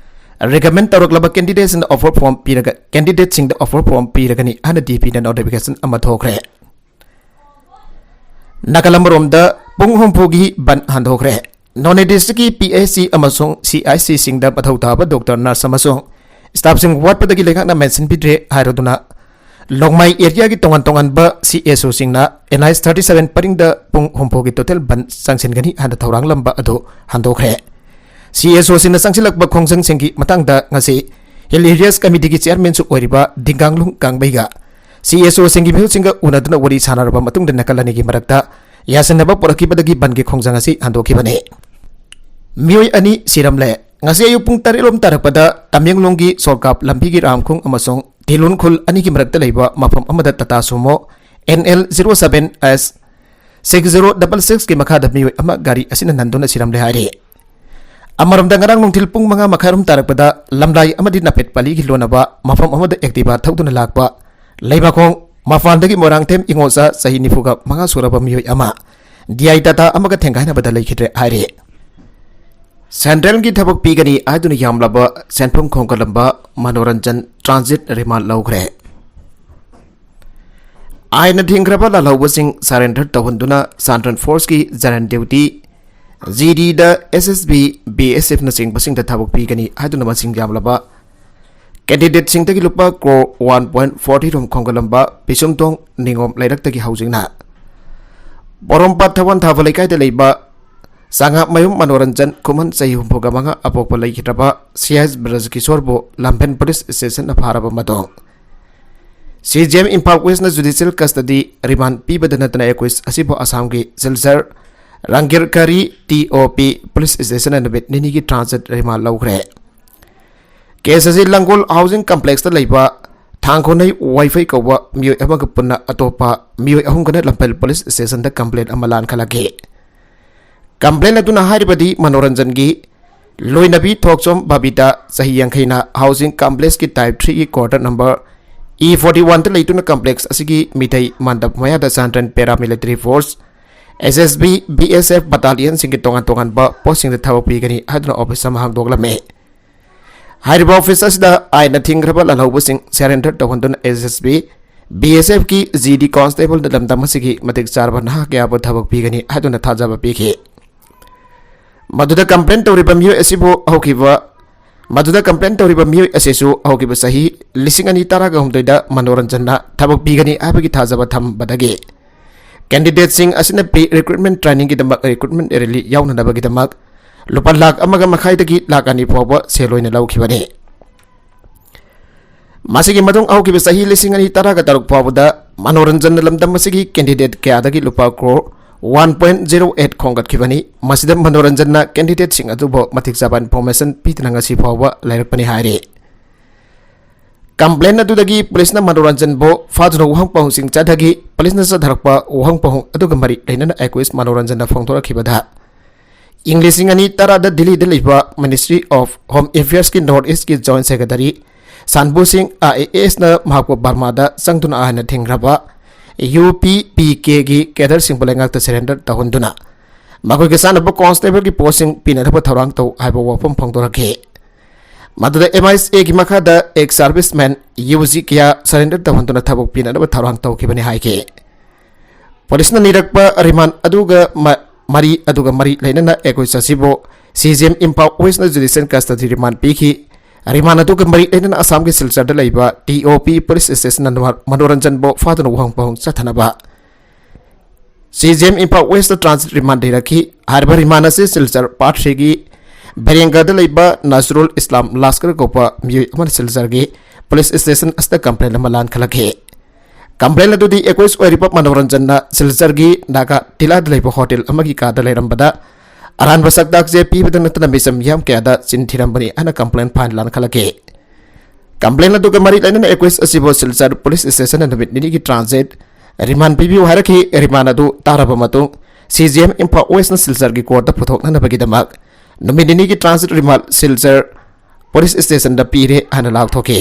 ꯔꯤꯀꯃꯦꯟ ꯇꯧꯔꯛꯂꯕ ꯀꯦꯟꯗꯤꯗꯦꯠꯁꯤꯡꯗ ꯑꯣꯐꯔ ꯐꯣꯔꯝ ꯄꯤꯔꯒ, ꯀꯦꯟꯗꯤꯗꯦꯠꯁꯤꯡꯗ ꯑꯣꯐꯔ ꯐꯣꯔꯝ ꯄꯤꯔꯒꯅꯤ ꯍꯥꯏꯅ ꯗꯤ ꯄꯤꯅ ꯅꯣꯇꯤꯐꯤꯀꯦꯁꯟ ꯑꯃ ꯊꯣꯛꯈ꯭ꯔꯦ꯫ ꯅꯥꯀꯜ ꯑꯃꯔꯣꯝꯗ ꯄꯨꯡ ꯍꯨꯝꯐꯨꯒꯤ ꯕꯟ ꯍꯟꯗꯣꯛꯈ꯭ꯔꯦ꯫ ꯅꯣꯅꯦ ꯗꯤꯁꯇ꯭ꯔꯤꯛꯀꯤ ꯄꯤ ꯑꯩꯆ ꯁꯤ ꯑꯃꯁꯨꯡ ꯁꯤ ꯑꯥꯏ ꯁꯤꯁꯤꯡꯗ ꯃꯊꯧ ꯇꯥꯕ ꯗꯣꯛꯇꯔ, ꯅꯔꯁ ꯑꯃꯁꯨꯡ ꯁ꯭ꯇꯥꯐꯁꯤꯡ ꯋꯥꯠꯄꯗꯒꯤ ꯂꯩꯉꯥꯛꯅ ꯃꯦꯟꯁꯤꯟꯕꯤꯗ꯭ꯔꯦ ꯍꯥꯏꯔꯗꯨꯅ ꯂꯣꯡꯃꯥꯏ ꯑꯦꯔꯤꯌꯥꯒꯤ ꯇꯣꯉꯥꯟ ꯇꯣꯉꯥꯟꯕ ꯁꯤ ꯑꯦꯁ ꯑꯣꯁꯤꯡꯅ ꯑꯦꯟ ꯑꯥꯏꯆ ꯊꯥꯔꯇꯤ ꯁꯚꯦꯟ ꯄꯔꯤꯡꯗ ꯄꯨꯡ ꯍꯨꯝꯐꯨꯒꯤ ꯇꯣꯇꯦꯜ ꯕꯟ ꯆꯪꯁꯤꯟꯒꯅꯤ ꯍꯥꯏꯅ ꯊꯧꯔꯥꯡꯂꯝꯕ ꯑꯗꯨ ꯍꯟꯗꯣꯛꯈ꯭ꯔꯦ꯫ ꯁꯤ ꯑꯦꯁ ꯑꯣꯁꯤꯡꯅ ꯆꯪꯁꯤꯜꯂꯛꯄ ꯈꯣꯡꯖꯪꯁꯤꯡꯒꯤ ꯃꯇꯥꯡꯗ ꯉꯁꯤ ꯍꯤꯜ ꯑꯦꯔꯤꯌꯥꯁ ꯀꯃꯤꯇꯤꯒꯤ ꯆꯤꯌꯔꯃꯦꯟꯁꯨ ꯑꯣꯏꯔꯤꯕ ꯗꯤꯡꯒꯥꯡꯂꯨꯡ ꯀꯥꯡꯕꯩꯒ ꯁꯤ ꯑꯦꯁ ꯑꯣꯁꯤꯡꯒꯤ ꯃꯤꯍꯨꯠꯁꯤꯡꯒ ꯎꯅꯗꯨꯅ ꯋꯥꯔꯤ ꯁꯥꯟꯅꯔꯕ ꯃꯇꯨꯡꯗ ꯅꯥꯀꯜ ꯑꯅꯤꯒꯤ ꯃꯔꯛꯇ ꯌꯥꯁꯤꯟꯅꯕ ꯄꯨꯔꯛꯈꯤꯕꯗꯒꯤ ꯕꯟꯒꯤ ꯈꯣꯡꯖꯪ ꯑꯁꯤ ꯍꯟꯗꯣꯛꯈꯤꯕꯅꯤ꯫ ꯃꯤꯑꯣꯏ ꯑꯅꯤ ꯁꯤꯔꯝꯂꯦ꯫ ꯉꯁꯤ ꯑꯌꯨꯛ ꯄꯨꯡ ꯇꯔꯦꯠ ꯂꯣꯝ ꯇꯥꯔꯛꯄꯗ ꯇꯃꯦꯡꯂꯣꯡꯒꯤ ꯁꯣꯔꯀꯥꯞ ꯂꯝꯕꯤꯒꯤ ꯔꯥꯝꯈꯣꯡ ꯑꯃꯁꯨꯡ ꯊꯤꯂꯨꯟ ꯈꯨꯜ ꯑꯅꯤꯒꯤ ꯃꯔꯛꯇ ꯂꯩꯕ ꯃꯐꯝ ꯑꯃꯗ Tata Sumo N L zero seven S six zero double ꯁꯤꯛꯁꯀꯤ ꯃꯈꯥꯗ ꯃꯤꯑꯣꯏ ꯑꯃ ꯒꯥꯔꯤ ꯑꯁꯤꯅ ꯅꯟꯗꯨꯅ ꯁꯤꯔꯝꯂꯦ ꯍꯥꯏꯔꯤ꯫ ꯑꯃꯔꯣꯝꯗ, ꯉꯔꯥꯡ ꯅꯨꯡꯊꯤꯜ ꯄꯨꯡ ꯃꯉꯥ ꯃꯈꯥꯏꯔꯣꯝ ꯇꯥꯔꯛꯄꯗ ꯂꯝꯂꯥꯏ ꯑꯃꯗꯤ ꯅꯥꯄꯦꯠ ꯄꯥꯂꯤꯒꯤ ꯂꯣꯟꯅꯕ ꯃꯐꯝ ꯑꯃꯗ ꯑꯦꯛꯇꯤꯚꯥ ꯊꯧꯗꯨꯅ ꯂꯥꯛꯄ ꯂꯩꯃꯈꯣꯡ ꯃꯄꯥꯟꯗꯒꯤ ꯃꯣꯏꯔꯥꯡꯊꯦꯝ ꯏꯉꯣꯆꯥ, ꯆꯍꯤ ꯅꯤꯐꯨꯒ ꯃꯉꯥ ꯁꯨꯔꯕ ꯃꯤꯑꯣꯏ ꯑꯃ ꯗꯤ ꯑꯥꯏ ꯇꯥꯇꯥ ꯑꯃꯒ ꯊꯦꯡꯒꯥꯏꯅꯕꯗ ꯂꯩꯈꯤꯗ꯭ꯔꯦ ꯍꯥꯏꯔꯤ꯫ ꯁꯦꯟꯇ꯭ꯔꯦꯜꯒꯤ ꯊꯕꯛ ꯄꯤꯒꯅꯤ ꯍꯥꯏꯗꯨꯅ ꯌꯥꯝꯂꯕ ꯁꯦꯟꯐꯝ ꯈꯣꯝꯒꯠꯂꯝꯕ ꯃꯅꯣꯔꯟꯖꯟ ꯇ꯭ꯔꯥꯟꯖꯤꯠ ꯔꯤꯃꯥꯟ ꯂꯧꯈ꯭ꯔꯦ꯫ ꯑꯥꯏꯟꯅ ꯊꯤꯡꯈ꯭ꯔꯕ ꯂꯥꯜꯍꯧꯕꯁꯤꯡ ꯁꯔꯦꯟꯗꯔ ꯇꯧꯍꯟꯗꯨꯅ ꯁꯦꯟꯇ꯭ꯔꯦꯜ ꯐꯣꯔꯁꯀꯤ ꯖꯔꯟ ꯗ꯭ꯌꯨꯇꯤ, ꯖꯤ ꯗꯤꯗ ꯑꯦꯁ ꯑꯦꯁ ꯕꯤ, ꯕꯤ ꯑꯦꯁ ꯑꯦꯐꯅꯆꯤꯡꯕꯁꯤꯡꯗ ꯊꯕꯛ ꯄꯤꯒꯅꯤ ꯍꯥꯏꯗꯨꯅ ꯃꯁꯤꯡ ꯌꯥꯝꯂꯕ ꯀꯦꯟꯗꯤꯗꯦꯠꯁꯤꯡꯗꯒꯤ ꯂꯨꯄꯥ ꯀ꯭ꯔꯣꯔ ꯋꯥꯟ ꯄꯣꯏꯟ ꯐꯣꯔꯇꯤ ꯔꯣꯝ ꯈꯣꯝꯒꯠꯂꯝꯕ ꯄꯤꯁꯨꯝꯊꯣꯡ ꯅꯤꯉꯣꯝ ꯂꯩꯔꯛꯇꯒꯤ ꯍꯧꯖꯤꯛꯅ ꯄꯣꯔꯣꯝꯄꯥꯠ ꯊꯋꯥꯟ ꯊꯥꯕ ꯂꯩꯀꯥꯏꯗ ꯂꯩꯕ ꯆꯉꯥꯛꯃꯌꯨꯝ ꯃꯅꯣꯔꯟꯖꯟ ꯈꯨꯃꯟ, ꯆꯍꯤ ꯍꯨꯝꯐꯨꯒ ꯃꯉꯥ, ꯑꯄꯣꯛꯄ ꯂꯩꯈꯤꯗ꯭ꯔꯕ ꯁꯤ ꯑꯦꯁ ꯕ꯭ꯔꯖꯀꯤꯁꯣꯔꯕꯨ ꯂꯝꯐꯦꯜ ꯄꯨꯂꯤꯁ ꯁ꯭ꯇꯦꯁꯟꯅ ꯐꯥꯔꯕ ꯃꯇꯨꯡ, ꯁꯤ ꯖꯤ ꯑꯦꯝ ꯏꯝꯐꯥꯜ ꯋꯦꯁꯅ ꯖꯨꯗꯤꯁꯤꯌꯦꯜ ꯀꯁꯇꯗꯤ ꯔꯤꯃꯥꯟ ꯄꯤꯕꯗ ꯅꯠꯇꯅ ꯑꯦꯀ꯭ꯌꯨꯁ ꯑꯁꯤꯕꯨ ꯑꯁꯥꯝꯒꯤ ꯁꯤꯜꯆꯔ ꯔꯪꯒꯤꯔꯀꯥꯔꯤ ꯇꯤ ꯑꯣ ꯄꯤ ꯄꯨꯂꯤꯁ ꯁ꯭ꯇꯦꯁꯟꯅ ꯅꯨꯃꯤꯠ ꯅꯤꯅꯤꯒꯤ ꯇ꯭ꯔꯥꯟꯖꯤꯠ ꯔꯤꯃꯥꯟ ꯂꯧꯈ꯭ꯔꯦ꯫ ꯀꯦꯁ ꯑꯁꯤ ꯂꯪꯒꯣꯜ ꯍꯥꯎꯁꯤꯡ ꯀꯝꯄ꯭ꯂꯦꯛꯁꯇ ꯂꯩꯕ ꯊꯥꯡꯈꯣꯅꯩ ꯋꯥꯏꯐꯩ ꯀꯧꯕ ꯃꯤꯑꯣꯏ ꯑꯃꯒ ꯄꯨꯟꯅ ꯑꯇꯣꯞꯄ ꯃꯤꯑꯣꯏ ꯑꯍꯨꯝꯒꯅ ꯂꯝꯐꯦꯜ ꯄꯨꯂꯤꯁ ꯁ꯭ꯇꯦꯁꯟꯗ ꯀꯝꯄ꯭ꯂꯦꯟ ꯑꯃ ꯂꯥꯟꯈꯠꯂꯛꯈꯤ꯫ ꯀꯝꯄ꯭ꯂꯦꯟ ꯑꯗꯨꯅ ꯍꯥꯏꯔꯤꯕꯗꯤ ꯃꯅꯣꯔꯟꯖꯟꯒꯤ ꯂꯣꯏꯅꯕꯤ ꯊꯣꯛꯆꯣꯝ ꯕꯕꯤꯇꯥ, ꯆꯍꯤ ꯌꯥꯡꯈꯩꯅ, housing complexꯀꯤ type threeꯒꯤ quarter number E forty oneꯗ ꯂꯩꯗꯨꯅ complex ꯑꯁꯤꯒꯤ ꯃꯤꯇꯩ ꯃꯟꯗꯞ ꯃꯌꯥꯗ Central Paramilitary Force, S S B, B S F battalionꯁꯤꯡꯒꯤ ꯇꯣꯉꯥꯟ ꯇꯣꯉꯥꯟꯕ postꯁꯤꯡꯗ ꯊꯕꯛ ꯄꯤꯒꯅꯤ ꯍꯥꯏꯗꯨꯅ office ꯑꯃ ꯍꯥꯡꯗꯣꯛꯂꯝꯃꯤ꯫ ꯍꯥꯏꯔꯤꯕ office ꯑꯁꯤꯗ ꯑꯥꯏꯟꯅ ꯊꯤꯡꯈ꯭ꯔꯕ ꯂꯥꯜꯍꯧꯕꯁꯤꯡ surrender ꯇꯧꯍꯟꯗꯨꯅ S S B, B S Fꯀꯤ G D constableꯅ ꯂꯝꯗꯝ ꯑꯁꯤꯒꯤ ꯃꯇꯤꯛ ꯆꯥꯔꯕ ꯅꯍꯥ ꯀꯌꯥꯕꯨ ꯊꯕꯛ ꯄꯤꯒꯅꯤ ꯍꯥꯏꯗꯨꯅ ꯊꯥꯖꯕ ꯄꯤꯈꯤ꯫ ꯃꯗꯨꯗ complain ꯇꯧꯔꯤꯕ ꯃꯤꯑꯣꯏ ꯑꯁꯤꯕꯨ ꯍꯧꯈꯤꯕ, ꯃꯗꯨꯗ complain ꯇꯧꯔꯤꯕ ꯃꯤꯑꯣꯏ ꯑꯁꯤꯁꯨ ꯍꯧꯈꯤꯕ ꯆꯍꯤ ꯂꯤꯁꯤꯡ ꯑꯅꯤ ꯇꯔꯥꯒ ꯍꯨꯝꯗꯣꯏꯗ ꯃꯅꯣꯔꯟꯖꯟꯅ ꯊꯕꯛ ꯄꯤꯒꯅꯤ ꯍꯥꯏꯕꯒꯤ ꯊꯥꯖꯕ ꯊꯝꯕꯗꯒꯤ candidateꯁꯤꯡ ꯑꯁꯤꯅ pre-recruitment trainingꯒꯤꯗꯃꯛ recruitment rally ꯌꯥꯎꯅꯅꯕꯒꯤꯗꯃꯛ ꯂꯨꯄꯥ ꯂꯥꯈ ꯑꯃꯒ ꯃꯈꯥꯏꯗꯒꯤ ꯂꯥꯈ ꯑꯅꯤ ꯐꯥꯎꯕ ꯁꯦꯜ ꯑꯣꯏꯅ ꯂꯧꯈꯤꯕꯅꯤ꯫ ꯃꯁꯤꯒꯤ ꯃꯇꯨꯡ ꯍꯧꯈꯤꯕ ꯆꯍꯤ ꯂꯤꯁꯤꯡ ꯑꯅꯤ ꯇꯔꯥꯒ ꯇꯔꯨꯛ ꯐꯥꯎꯕꯗ ꯃꯅꯣꯔꯟꯖꯟꯅ ꯂꯝꯗꯝ ꯑꯁꯤꯒꯤ candidateꯀꯌꯥꯗꯒꯤ ꯂꯨꯄꯥ crore one point zero eight ꯈꯣꯝꯒꯠꯈꯤꯕꯅꯤ꯫ ꯃꯁꯤꯗ ꯃꯅꯣꯔꯟꯖꯟꯅ candidateꯁꯤꯡ ꯑꯗꯨꯕꯨ ꯃꯇꯤꯛ ꯆꯥꯕ information ꯄꯤꯗꯅ ꯉꯁꯤ ꯐꯥꯎꯕ ꯂꯩꯔꯛꯄꯅꯤ ꯍꯥꯏꯔꯤ꯫ Complain ꯑꯗꯨꯗꯒꯤ policeꯅ ꯃꯅꯣꯔꯟꯖꯟꯕꯨ ꯐꯥꯗꯨꯅ ꯋꯥꯍꯪ ꯄꯥꯎꯍꯪꯁꯤꯡ ꯆꯠꯊꯈꯤ꯫ Policeꯅ ꯆꯠꯊꯔꯛꯄ ꯋꯥꯍꯪ ꯄꯥꯎꯍꯪ ꯑꯗꯨꯒ ꯃꯔꯤ ꯂꯩꯅꯅ accused ꯃꯅꯣꯔꯟꯖꯟꯅ ꯐꯣꯡꯗꯣꯔꯛꯈꯤꯕꯗ, ꯏꯪ ꯂꯤꯁꯤꯡ ꯑꯅꯤ ꯇꯔꯥꯗ ꯗꯤꯜꯂꯤꯗ ꯂꯩꯕ Ministry of Home Affairsꯀꯤ North Eastꯀꯤ Joint Secretary ꯁꯥꯟꯕꯨ ꯁꯤꯡ IASꯅ ꯃꯍꯥꯛꯄꯨ ꯕꯔꯃꯥꯗ ꯆꯪꯗꯨꯅ ꯑꯥꯏꯟꯅ ꯊꯤꯡꯈ꯭ꯔꯕ UPPKꯒꯤ cadreꯁꯤꯡꯕꯨ ꯂꯩꯉꯥꯛꯇ surrender ꯇꯧꯍꯟꯗꯨꯅ ꯃꯈꯣꯏꯒ ꯆꯥꯟꯅꯕ constableꯒꯤ postꯁꯤꯡ ꯄꯤꯅꯅꯕ ꯊꯧꯔꯥꯡ ꯇꯧ ꯍꯥꯏꯕ ꯋꯥꯐꯝ ꯐꯣꯡꯗꯣꯔꯛꯈꯤ꯫ ꯃꯗꯨꯗ MISAꯒꯤ ꯃꯈꯥꯗ ex serviceman UG ꯀꯌꯥ surrender ꯇꯧꯍꯟꯗꯨꯅ ꯊꯕꯛ ꯄꯤꯅꯅꯕ ꯊꯧꯔꯥꯡ ꯇꯧꯈꯤꯕꯅꯤ ꯍꯥꯏꯈꯤ꯫ Policeꯅ ꯅꯤꯔꯛꯄ remand ꯑꯗꯨꯒ ꯃ-, ꯃꯔꯤ ꯑꯗꯨꯒ ꯃꯔꯤ ꯂꯩꯅꯅ accused ꯑꯁꯤꯕꯨ CJM Imphal Westꯅ judicial custody remand ꯄꯤꯈꯤ꯫ Remand ꯑꯗꯨꯒ ꯃꯔꯤ ꯂꯩꯅꯅ ꯑꯁꯥꯝꯒꯤ ꯁꯤꯜꯆꯔꯗ ꯂꯩꯕ TOP police stationꯅ ꯃꯅꯣꯔꯟꯖꯟꯕꯨ ꯐꯥꯗꯨꯅ ꯋꯥꯍꯪ ꯄꯥꯎꯍꯪ ꯆꯠꯊꯅꯕ CJM ꯏꯝꯐꯥꯜ Westꯇ transit remand ꯂꯩꯔꯛꯈꯤ꯫ ꯍꯥꯏꯔꯤꯕ remand ꯑꯁꯤ ꯁꯤꯜꯆꯔ Part threeꯒꯤ ꯕꯦꯔꯦꯡꯒꯗ ꯂꯩꯕ ꯅꯁꯔꯨꯜ ꯏꯁꯂꯥꯝ ꯂꯥꯁꯀꯔ ꯀꯧꯕ ꯃꯤꯑꯣꯏ ꯑꯃꯅ ꯁꯤꯜꯆꯔꯒꯤ police station ꯑꯁꯤꯗ complain ꯑꯃ ꯂꯥꯟꯈꯠꯂꯛꯈꯤ꯫ Complain ꯑꯗꯨꯗꯤ accused ꯑꯣꯏꯔꯤꯕ ꯃꯅꯣꯔꯟꯖꯟꯅ ꯁꯤꯜꯆꯔꯒꯤ ꯅꯥꯒꯥ ꯇꯤꯂꯥꯗ ꯂꯩꯕ hotel ꯑꯃꯒꯤ ꯀꯥꯗ ꯂꯩꯔꯝꯕꯗ ꯑꯔꯥꯟꯕ ꯁꯛꯇꯥꯛ ꯆꯦ ꯄꯤꯕꯗ ꯅꯠꯇꯅ ꯃꯤꯆꯝ ꯃꯤꯌꯥꯝ ꯀꯌꯥꯗ ꯆꯤꯟ ꯊꯤꯔꯝꯕꯅꯤ ꯍꯥꯏꯅ complain file ꯂꯥꯟꯈꯠꯂꯛꯈꯤ꯫ Complain ꯑꯗꯨꯒ ꯃꯔꯤ ꯂꯩꯅꯅ accused ꯑꯁꯤꯕꯨ ꯁꯤꯜꯆꯔ police stationꯅ ꯅꯨꯃꯤꯠ ꯅꯤꯅꯤꯒꯤ transit remand ꯄꯤꯕꯤꯌꯨ ꯍꯥꯏꯔꯛꯈꯤ꯫ Remand ꯑꯗꯨ ꯇꯥꯔꯕ ꯃꯇꯨꯡ CJM ꯏꯝꯐꯥꯜ Westꯅ ꯁꯤꯜꯆꯔꯒꯤ courtꯇ ꯄꯨꯊꯣꯛꯅꯅꯕꯒꯤꯗꯃꯛ ꯅꯨꯃꯤꯠ ꯅꯤꯅꯤꯒꯤ transit remand ꯁꯤꯜꯆꯔ police stationꯗ ꯄꯤꯔꯦ ꯍꯥꯏꯅ ꯂꯥꯎꯊꯣꯛꯈꯤ꯫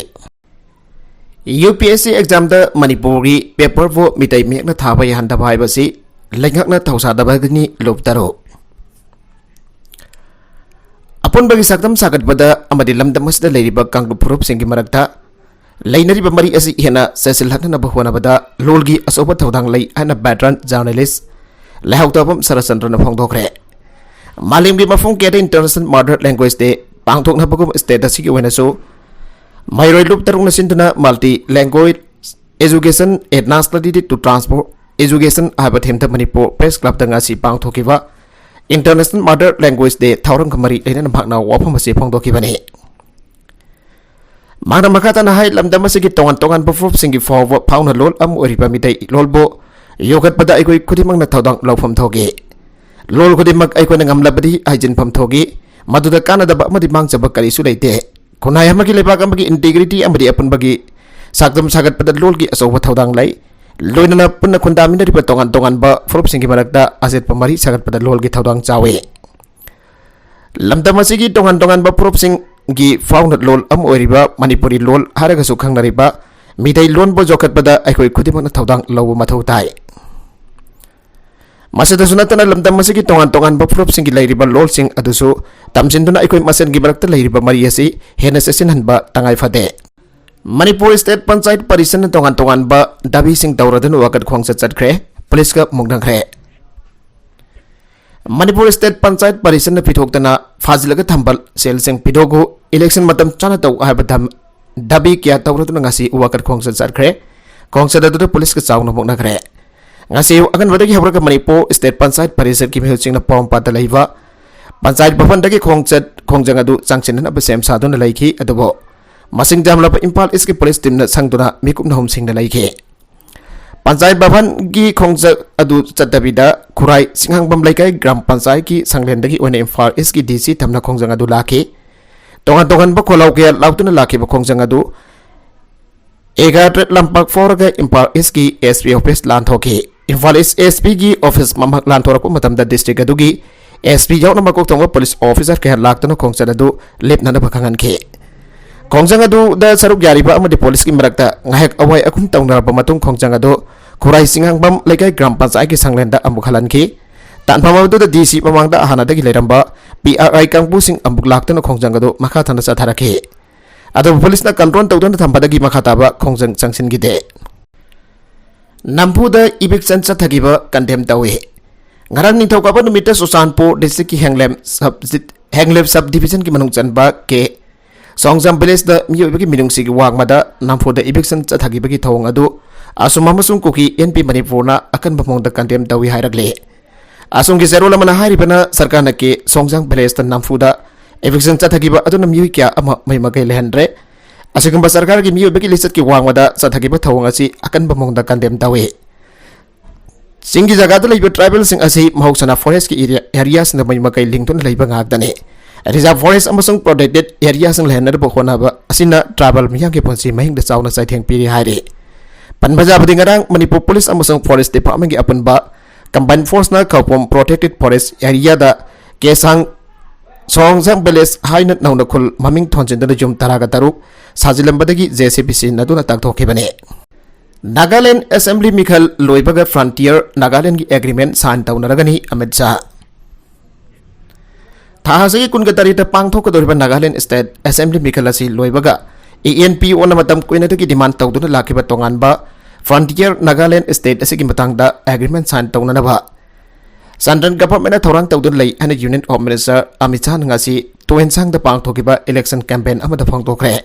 UPSC examꯗ ꯃꯅꯤꯄꯨꯔꯒꯤ paperꯕꯨ ꯃꯤꯇꯩ ꯃꯌꯦꯛꯅ ꯊꯥꯕ ꯌꯥꯍꯟꯗꯕ ꯍꯥꯏꯕꯁꯤ ꯂꯩꯉꯥꯛꯅ ꯊꯧꯁꯥꯗꯕꯒꯤꯅꯤ꯫ ꯂꯨꯞ ꯇꯔꯨꯛ꯫ ꯑꯄꯨꯟꯕꯒꯤ ꯁꯛꯇꯝ ꯁꯥꯒꯠꯄꯗ ꯑꯃꯗꯤ ꯂꯝꯗꯝ ꯑꯁꯤꯗ ꯂꯩꯔꯤꯕ ꯀꯥꯡꯂꯨꯞ ꯐꯨꯔꯨꯞꯁꯤꯡꯒꯤ ꯃꯔꯛꯇ ꯂꯩꯅꯔꯤꯕ ꯃꯔꯤ ꯑꯁꯤ ꯍꯦꯟꯅ ꯆꯦꯠꯁꯤꯜꯍꯟꯅꯕ ꯍꯣꯠꯅꯕꯗ ꯂꯣꯜꯒꯤ ꯑꯆꯧꯕ ꯊꯧꯗꯥꯡ ꯂꯩ ꯍꯥꯏꯅ veteran journalist ꯂꯩꯍꯥꯎꯇꯕꯝ ꯁꯔꯠꯆꯟꯗ꯭ꯔꯅ ꯐꯣꯡꯗꯣꯛꯈ꯭ꯔꯦ꯫ ꯃꯥꯂꯦꯝꯒꯤ ꯃꯐꯝ ꯀꯌꯥꯗ International Mother Language Day ꯄꯥꯡꯊꯣꯛꯅꯕꯒꯨꯝ state ꯑꯁꯤꯒꯤ ꯑꯣꯏꯅꯁꯨ ꯃꯍꯩꯔꯣꯏ ꯂꯨꯞ ꯇꯔꯨꯛꯅ ꯁꯤꯟꯗꯨꯅ multi language education, a nationality to transform education ꯍꯥꯏꯕ themeꯗ ꯃꯅꯤꯄꯨꯔ Press Clubꯇ ꯉꯁꯤ ꯄꯥꯡꯊꯣꯛꯈꯤꯕ International Mother Language Day ꯊꯧꯔꯝꯒ ꯃꯔꯤ ꯂꯩꯅꯅ ꯃꯍꯥꯛꯅ ꯋꯥꯐꯝ ꯑꯁꯤ ꯐꯣꯡꯗꯣꯛꯈꯤꯕꯅꯤ꯫ ꯃꯍꯥꯛꯅ ꯃꯈꯥ ꯇꯥꯅ ꯍꯥꯏ, ꯂꯝꯗꯝ ꯑꯁꯤꯒꯤ ꯇꯣꯉꯥꯟ ꯇꯣꯉꯥꯟꯕ ꯐꯨꯔꯨꯞꯁꯤꯡꯒꯤ ꯐꯥꯎꯕ ꯐꯥꯎꯅ ꯂꯣꯜ ꯑꯃ ꯑꯣꯏꯔꯤꯕ ꯃꯤꯇꯩ ꯂꯣꯜꯕꯨ ꯌꯣꯛꯈꯠꯄꯗ ꯑꯩꯈꯣꯏ ꯈꯨꯗꯤꯡꯃꯛꯅ ꯊꯧꯗꯥꯡ ꯂꯧꯐꯝ ꯊꯣꯛꯏ꯫ ꯂꯣꯜ ꯈꯨꯗꯤꯡꯃꯛ ꯑꯩꯈꯣꯏꯅ ꯉꯝꯂꯕꯗꯤ ꯍꯥꯏꯖꯤꯟꯐꯝ ꯊꯣꯛꯏ, ꯃꯗꯨꯗ ꯀꯥꯟꯅꯗꯕ ꯑꯃꯗꯤ ꯃꯥꯡꯖꯕ ꯀꯔꯤꯁꯨ ꯂꯩꯇꯦ꯫ ꯈꯨꯟꯅꯥꯏ ꯑꯃꯒꯤ, ꯂꯩꯕꯥꯛ ꯑꯃꯒꯤ integrity ꯑꯃꯗꯤ ꯑꯄꯨꯟꯕꯒꯤ ꯁꯛꯇꯝ ꯁꯥꯒꯠꯄꯗ ꯂꯣꯜꯒꯤ ꯑꯆꯧꯕ ꯊꯧꯗꯥꯡ ꯂꯩ꯫ ꯂꯣꯏꯅꯅ ꯄꯨꯟꯅ ꯈꯨꯟꯗꯥꯃꯤꯟꯅꯔꯤꯕ ꯇꯣꯉꯥꯟ ꯇꯣꯉꯥꯟꯕ ꯐꯨꯔꯨꯞꯁꯤꯡꯒꯤ ꯃꯔꯛꯇ ꯑꯆꯦꯠꯄ ꯃꯔꯤ ꯁꯥꯒꯠꯄꯗ ꯂꯣꯜꯒꯤ ꯊꯧꯗꯥꯡ ꯆꯥꯎꯏ꯫ ꯂꯝꯗꯝ ꯑꯁꯤꯒꯤ ꯇꯣꯉꯥꯟ ꯇꯣꯉꯥꯟꯕ ꯐꯨꯔꯨꯞꯁꯤꯡꯒꯤ ꯐꯥꯎꯅ ꯂꯣꯜ ꯑꯃ ꯑꯣꯏꯔꯤꯕ ꯃꯅꯤꯄꯨꯔꯤ ꯂꯣꯜ ꯍꯥꯏꯔꯒꯁꯨ ꯈꯪꯅꯔꯤꯕ ꯃꯤꯇꯩ ꯂꯣꯟꯕꯨ ꯌꯣꯛꯈꯠꯄꯗ ꯑꯩꯈꯣꯏ ꯈꯨꯗꯤꯡꯃꯛꯅ ꯊꯧꯗꯥꯡ ꯂꯧꯕ ꯃꯊꯧ ꯇꯥꯏ꯫ ꯃꯁꯤꯗꯁꯨ ꯅꯠꯇꯅ ꯂꯝꯗꯝ ꯑꯁꯤꯒꯤ ꯇꯣꯉꯥꯟ ꯇꯣꯉꯥꯟꯕ ꯐꯨꯔꯨꯞꯁꯤꯡꯒꯤ ꯂꯩꯔꯤꯕ ꯂꯣꯜꯁꯤꯡ ꯑꯗꯨꯁꯨ ꯇꯝꯁꯤꯟꯗꯨꯅ ꯑꯩꯈꯣꯏ ꯃꯁꯦꯟꯒꯤ ꯃꯔꯛꯇ ꯂꯩꯔꯤꯕ ꯃꯔꯤ ꯑꯁꯤ ꯍꯦꯟꯅ ꯆꯦꯠꯁꯤꯟꯍꯟꯕ ꯇꯉꯥꯏ ꯐꯗꯦ꯫ ꯃꯅꯤꯄꯨꯔ State Panchayat Parishadꯅ ꯇꯣꯉꯥꯟ ꯇꯣꯉꯥꯟꯕ ꯗꯥꯕꯤꯁꯤꯡ ꯇꯧꯔꯗꯨꯅ ꯋꯥꯀꯠ ꯈꯣꯡꯆꯠ ꯆꯠꯈ꯭ꯔꯦ꯫ Policeꯀ ꯃꯨꯛꯅꯈ꯭ꯔꯦ꯫ ꯃꯅꯤꯄꯨꯔ State Panchayat Parishadꯅ ꯄꯤꯊꯣꯛꯇꯅ ꯐꯥꯖꯤꯜꯂꯒ ꯊꯝꯕ ꯁꯦꯜꯁꯤꯡ ꯄꯤꯊꯣꯛꯎ, election ꯃꯇꯝ ꯆꯥꯅ ꯇꯧ ꯍꯥꯏꯕ ꯗꯝ-, ꯗꯥꯕꯤ ꯀꯌꯥ ꯇꯧꯔꯗꯨꯅ ꯉꯁꯤ ꯋꯥꯀꯠ ꯈꯣꯡꯆꯠ ꯆꯠꯈ꯭ꯔꯦ꯫ ꯈꯣꯡꯆꯠ ꯑꯗꯨꯗ ꯄꯨꯂꯤꯁꯀ ꯆꯥꯎꯅ ꯃꯨꯛꯅꯈ꯭ꯔꯦ꯫ ꯉꯁꯤ ꯑꯌꯨꯛ ꯑꯉꯟꯕꯗꯒꯤ ꯍꯧꯔꯒ ꯃꯅꯤꯄꯨꯔ State Panchayat Parishadꯀꯤ ꯃꯤꯍꯨꯠꯁꯤꯡꯅ ꯄꯣꯔꯣꯝꯄꯥꯠꯇ ꯂꯩꯕ ꯄꯟꯆꯥꯌꯠ ꯚꯕꯟꯗꯒꯤ ꯈꯣꯡꯆꯠ ꯈꯣꯡꯖꯪ ꯑꯗꯨ ꯆꯪꯁꯤꯟꯅꯅꯕ ꯁꯦꯝ ꯁꯥꯗꯨꯅ ꯂꯩꯈꯤ꯫ ꯑꯗꯨꯕꯨ ꯃꯁꯤꯡ ꯌꯥꯝꯂꯕ ꯏꯝꯐꯥꯜ ꯏꯁꯀꯤ ꯄꯨꯂꯤꯁ ꯇꯤꯝꯅ ꯁꯪꯗꯨꯅ ꯃꯤꯀꯨꯞ ꯅꯍꯨꯝꯁꯤꯡꯅ ꯂꯩꯈꯤ꯫ ꯄꯟꯆꯥꯌꯠ ꯚꯕꯟꯒꯤ ꯈꯣꯡꯆꯠ ꯑꯗꯨ ꯆꯠꯇꯕꯤꯗ ꯈꯨꯔꯥꯏ ꯁꯤꯡꯍꯥꯡꯕꯝ ꯂꯩꯀꯥꯏ ꯒ꯭ꯔꯥꯝ ꯄꯟꯆꯥꯌꯠꯀꯤ ꯁꯪꯂꯦꯟꯗꯒꯤ ꯑꯣꯏꯅ ꯏꯝꯐꯥꯜ ꯏꯁꯀꯤ DC ꯇꯝꯅ ꯈꯣꯡꯖꯪ ꯑꯗꯨ ꯂꯥꯛꯈꯤ꯫ ꯇꯣꯉꯥꯟ ꯇꯣꯉꯥꯟꯕ ꯈꯣꯜꯂꯥꯎ ꯀꯌꯥ ꯂꯥꯎꯗꯨꯅ ꯂꯥꯛꯈꯤꯕ ꯈꯣꯡꯖꯪ ꯑꯗꯨ ꯑꯦꯒꯥ ꯇꯔꯦꯠ ꯂꯝꯄꯥꯛ ꯐꯥꯎꯔꯒ ꯏꯝꯐꯥꯜ ꯏꯁꯀꯤ SP office ꯂꯥꯟꯊꯣꯛꯈꯤ꯫ ꯏꯝꯐꯥꯜ ꯏꯁ SPꯒꯤ office ꯃꯃꯛ ꯂꯥꯟꯊꯣꯔꯛꯄ ꯃꯇꯝꯗ district ꯑꯗꯨꯒꯤ ꯑꯦꯁ ꯄꯤ ꯌꯥꯎꯅ ꯃꯀꯣꯛ ꯊꯣꯡꯕ ꯄꯨꯂꯤꯁ ꯑꯣꯐꯤꯁꯔ ꯀꯌꯥ ꯂꯥꯛꯇꯨꯅ ꯈꯣꯡꯆꯠ ꯑꯗꯨ ꯂꯦꯞꯅꯅꯕ ꯈꯪꯍꯟꯈꯤ꯫ ꯈꯣꯡꯖꯪ ꯑꯗꯨꯗ ꯁꯔꯨꯛ ꯌꯥꯔꯤꯕ ꯑꯃꯗꯤ ꯄꯨꯂꯤꯁꯀꯤ ꯃꯔꯛꯇ ꯉꯥꯏꯍꯥꯛ ꯑꯋꯥꯏ ꯑꯈꯨꯝ ꯇꯧꯅꯔꯕ ꯃꯇꯨꯡ, ꯈꯣꯡꯖꯪ ꯑꯗꯨ ꯈꯨꯔꯥꯏ ꯆꯤꯡꯉꯥꯡꯕꯝ ꯂꯩꯀꯥꯏ ꯒ꯭ꯔꯥꯝ ꯄꯟꯆꯥꯌꯠꯀꯤ ꯁꯪꯂꯦꯟꯗ ꯑꯃꯨꯛ ꯍꯜꯍꯟꯈꯤ꯫ ꯇꯥꯟꯐꯝ ꯑꯗꯨꯗ ꯗꯤ ꯁꯤ ꯃꯃꯥꯡꯗ ꯍꯥꯟꯅꯗꯒꯤ ꯂꯩꯔꯝꯕ ꯄꯤ ꯑꯥꯔ ꯑꯥꯏ ꯀꯥꯡꯕꯨꯁꯤꯡ ꯑꯃꯨꯛ ꯂꯥꯛꯇꯨꯅ ꯈꯣꯡꯖꯪ ꯑꯗꯨ ꯃꯈꯥ ꯇꯥꯅ ꯆꯠꯊꯔꯛꯈꯤ꯫ ꯑꯗꯨꯕꯨ ꯄꯨꯂꯤꯁꯅ ꯀꯟꯇ꯭ꯔꯣꯜ ꯇꯧꯗꯨꯅ ꯊꯝꯕꯗꯒꯤ ꯃꯈꯥ ꯇꯥꯕ ꯈꯣꯡꯖꯪ ꯆꯪꯁꯤꯟꯈꯤꯗꯦ꯫ ꯅꯝꯐꯨꯗ ꯏꯚꯤꯛꯁꯟ ꯆꯠꯊꯈꯤꯕ ꯀꯟꯗꯦꯝ ꯇꯧꯏ꯫ ꯉꯔꯥꯡ ꯅꯤꯡꯊꯧꯀꯥꯕ ꯅꯨꯃꯤꯠꯇ ꯆꯨꯔꯆꯥꯟꯄꯨꯔ ꯗꯤꯁꯇ꯭ꯔꯤꯛꯀꯤ ꯍꯦꯡꯂꯦꯝ ꯁꯕ ꯍꯦꯡꯂꯦꯝ ꯁꯕ ꯗꯤꯕꯤꯖꯟꯒꯤ ꯃꯅꯨꯡ ꯆꯟꯕ ꯀꯦ ꯁꯣꯡꯖꯥꯝ ꯚꯤꯂꯦꯖꯇ ꯃꯤꯑꯣꯏꯕꯒꯤ ꯃꯤꯅꯨꯡꯁꯤꯒꯤ ꯋꯥꯡꯃꯗ ꯅꯝꯐꯨꯗ ꯏꯚꯤꯛꯁꯟ ꯆꯠꯊꯈꯤꯕꯒꯤ ꯊꯧꯑꯣꯡ ꯑꯗꯨ ꯑꯁꯨꯝ ꯑꯃꯁꯨꯡ ꯀꯨꯀꯤ ꯑꯦꯟ ꯄꯤ ꯃꯅꯤꯄꯨꯔꯅ ꯑꯀꯟꯕ ꯃꯑꯣꯡꯗ ꯀꯟꯗꯦꯝ ꯇꯧꯏ ꯍꯥꯏꯔꯛꯂꯤ꯫ ꯑꯁꯣꯝꯒꯤ ꯆꯦꯔꯣꯜ ꯑꯃꯅ ꯍꯥꯏꯔꯤꯕꯅ ꯁꯔꯀꯥꯔꯅ ꯀꯦ ꯁꯣꯡꯖꯥꯡ ꯚꯤꯂꯦꯖꯇ ꯅꯝꯐꯨꯗ ꯏꯚꯤꯛꯁꯟ ꯆꯠꯊꯈꯤꯕ ꯑꯗꯨꯅ ꯃꯤꯑꯣꯏ ꯀꯌꯥ ꯑꯃ ꯃꯩ ꯃꯀꯩ ꯂꯩꯍꯟꯗ꯭ꯔꯦ꯫ ꯑꯁꯤꯒꯨꯝꯕ ꯁꯔꯀꯥꯔꯒꯤ ꯃꯤꯑꯣꯏꯕꯒꯤ ꯂꯤꯆꯠꯀꯤ ꯋꯥꯡꯃꯗ ꯆꯠꯊꯈꯤꯕ ꯊꯧꯑꯣꯡ ꯑꯁꯤ ꯑꯀꯟꯕ ꯃꯑꯣꯡꯗ ꯀꯟꯗꯦꯝ ꯇꯧꯏ꯫ ꯆꯤꯡꯒꯤ ꯖꯒꯥꯗ ꯂꯩꯕ ꯇ꯭ꯔꯥꯏꯕꯦꯜꯁꯤꯡ ꯑꯁꯤ ꯃꯍꯧꯁꯥꯅ ꯐꯣꯔꯦꯁꯀꯤ ꯑꯦꯔꯤꯌꯥ, ꯑꯦꯔꯤꯌꯥꯁꯤꯡꯗ ꯃꯩ ꯃꯀꯩ ꯂꯤꯡꯗꯨꯅ ꯂꯩꯕ ꯉꯥꯛꯇꯅꯤ꯫ ꯔꯤꯖꯥꯔꯚ ꯐꯣꯔꯦꯁ ꯑꯃꯁꯨꯡ ꯄ꯭ꯔꯣꯇꯦꯛꯇꯦꯗ ꯑꯦꯔꯤꯌꯥꯁꯤꯡ ꯂꯩꯍꯟꯅꯕ ꯍꯣꯠꯅꯕ ꯑꯁꯤꯅ ꯇ꯭ꯔꯥꯏꯕꯦꯜ ꯃꯤꯌꯥꯝꯒꯤ ꯄꯨꯟꯁꯤ ꯃꯍꯤꯡꯗ ꯆꯥꯎꯅ ꯆꯩꯊꯦꯡ ꯄꯤꯔꯤ ꯍꯥꯏꯔꯤ꯫ ꯄꯟꯕ ꯌꯥꯕꯗꯤ, ꯉꯔꯥꯡ ꯃꯅꯤꯄꯨꯔ ꯄꯨꯂꯤꯁ ꯑꯃꯁꯨꯡ ꯐꯣꯔꯦꯁ ꯗꯤꯄꯥꯔꯠꯃꯦꯟꯒꯤ ꯑꯄꯨꯟꯕ ꯀꯝꯕꯥꯏꯟ ꯐꯣꯔꯁꯅ ꯈꯧꯄꯨꯝ ꯄ꯭ꯔꯣꯇꯦꯛꯇꯦꯗ ꯐꯣꯔꯦꯁ ꯑꯦꯔꯤꯌꯥꯗ ꯀꯦꯁꯥꯡ ꯁꯣꯡꯖꯥꯡ ꯚꯤꯂꯦꯖ ꯍꯥꯏꯅ ꯅꯧꯅ ꯈꯨꯜ ꯃꯃꯤꯡ ꯊꯣꯟꯖꯤꯟꯗꯨꯅ ꯌꯨꯝ ꯇꯔꯥꯒ ꯇꯔꯨꯛ ꯁꯥꯖꯤꯜꯂꯝꯕꯗꯒꯤ ꯖꯦ ꯁꯤ ꯕꯤ ꯁꯤꯖꯤꯟꯅꯗꯨꯅ ꯇꯥꯛꯊꯣꯛꯈꯤꯕꯅꯤ꯫ ꯅꯥꯒꯥꯂꯦꯟ ꯑꯦꯁꯦꯝꯕ꯭ꯂꯤ ꯃꯤꯈꯜ ꯂꯣꯏꯕꯒ ꯐ꯭ꯔꯟꯇꯤꯌꯔ ꯅꯥꯒꯥꯂꯦꯟꯒꯤ ꯑꯦꯒ꯭ꯔꯤꯃꯦꯟ ꯁꯥꯏꯟ ꯇꯧꯅꯔꯒꯅꯤ ꯑꯃꯤꯠ ꯁꯥꯍ꯫ ꯊꯥ ꯑꯁꯤꯒꯤ ꯀꯨꯟꯒ ꯇꯔꯦꯠꯇ ꯄꯥꯡꯊꯣꯛꯀꯗꯧꯔꯤꯕ ꯅꯥꯒꯥꯂꯦꯟ ꯁ꯭ꯇꯦꯠ ꯑꯦꯁꯦꯝꯕ꯭ꯂꯤ ꯃꯤꯈꯜ ꯑꯁꯤ ꯂꯣꯏꯕꯒ ꯑꯦ ꯑꯦꯟ ꯄꯤ ꯑꯣꯅ ꯃꯇꯝ ꯀꯨꯏꯅꯗꯒꯤ ꯗꯤꯃꯥꯟ ꯇꯧꯗꯨꯅ ꯂꯥꯛꯈꯤꯕ ꯇꯣꯉꯥꯟꯕ ꯐ꯭ꯔꯟꯇꯤꯌꯔ ꯅꯥꯒꯥꯂꯦꯟ ꯁ꯭ꯇꯦꯠ ꯑꯁꯤꯒꯤ ꯃꯇꯥꯡꯗ ꯑꯦꯒ꯭ꯔꯤꯃꯦꯟ ꯁꯥꯏꯟ ꯇꯧꯅꯅꯕ ꯁꯦꯟꯇ꯭ꯔꯦꯜ ꯒꯚꯔꯟꯃꯦꯟꯠꯅ ꯊꯧꯔꯥꯡ ꯇꯧꯗꯨꯅ ꯂꯩ ꯍꯥꯏꯅ ꯌꯨꯅꯤꯌꯟ ꯍꯣꯝ ꯃꯤꯅꯤꯁꯇꯔ ꯑꯃꯤꯠ ꯁꯥꯍꯅ ꯉꯁꯤ ꯇꯨꯌꯦꯟꯁꯥꯡꯗ ꯄꯥꯡꯊꯣꯛꯈꯤꯕ ꯏꯂꯦꯛꯁꯟ ꯀꯦꯝꯄꯦꯟ ꯑꯃꯗ ꯐꯣꯡꯗꯣꯛꯈ꯭ꯔꯦ꯫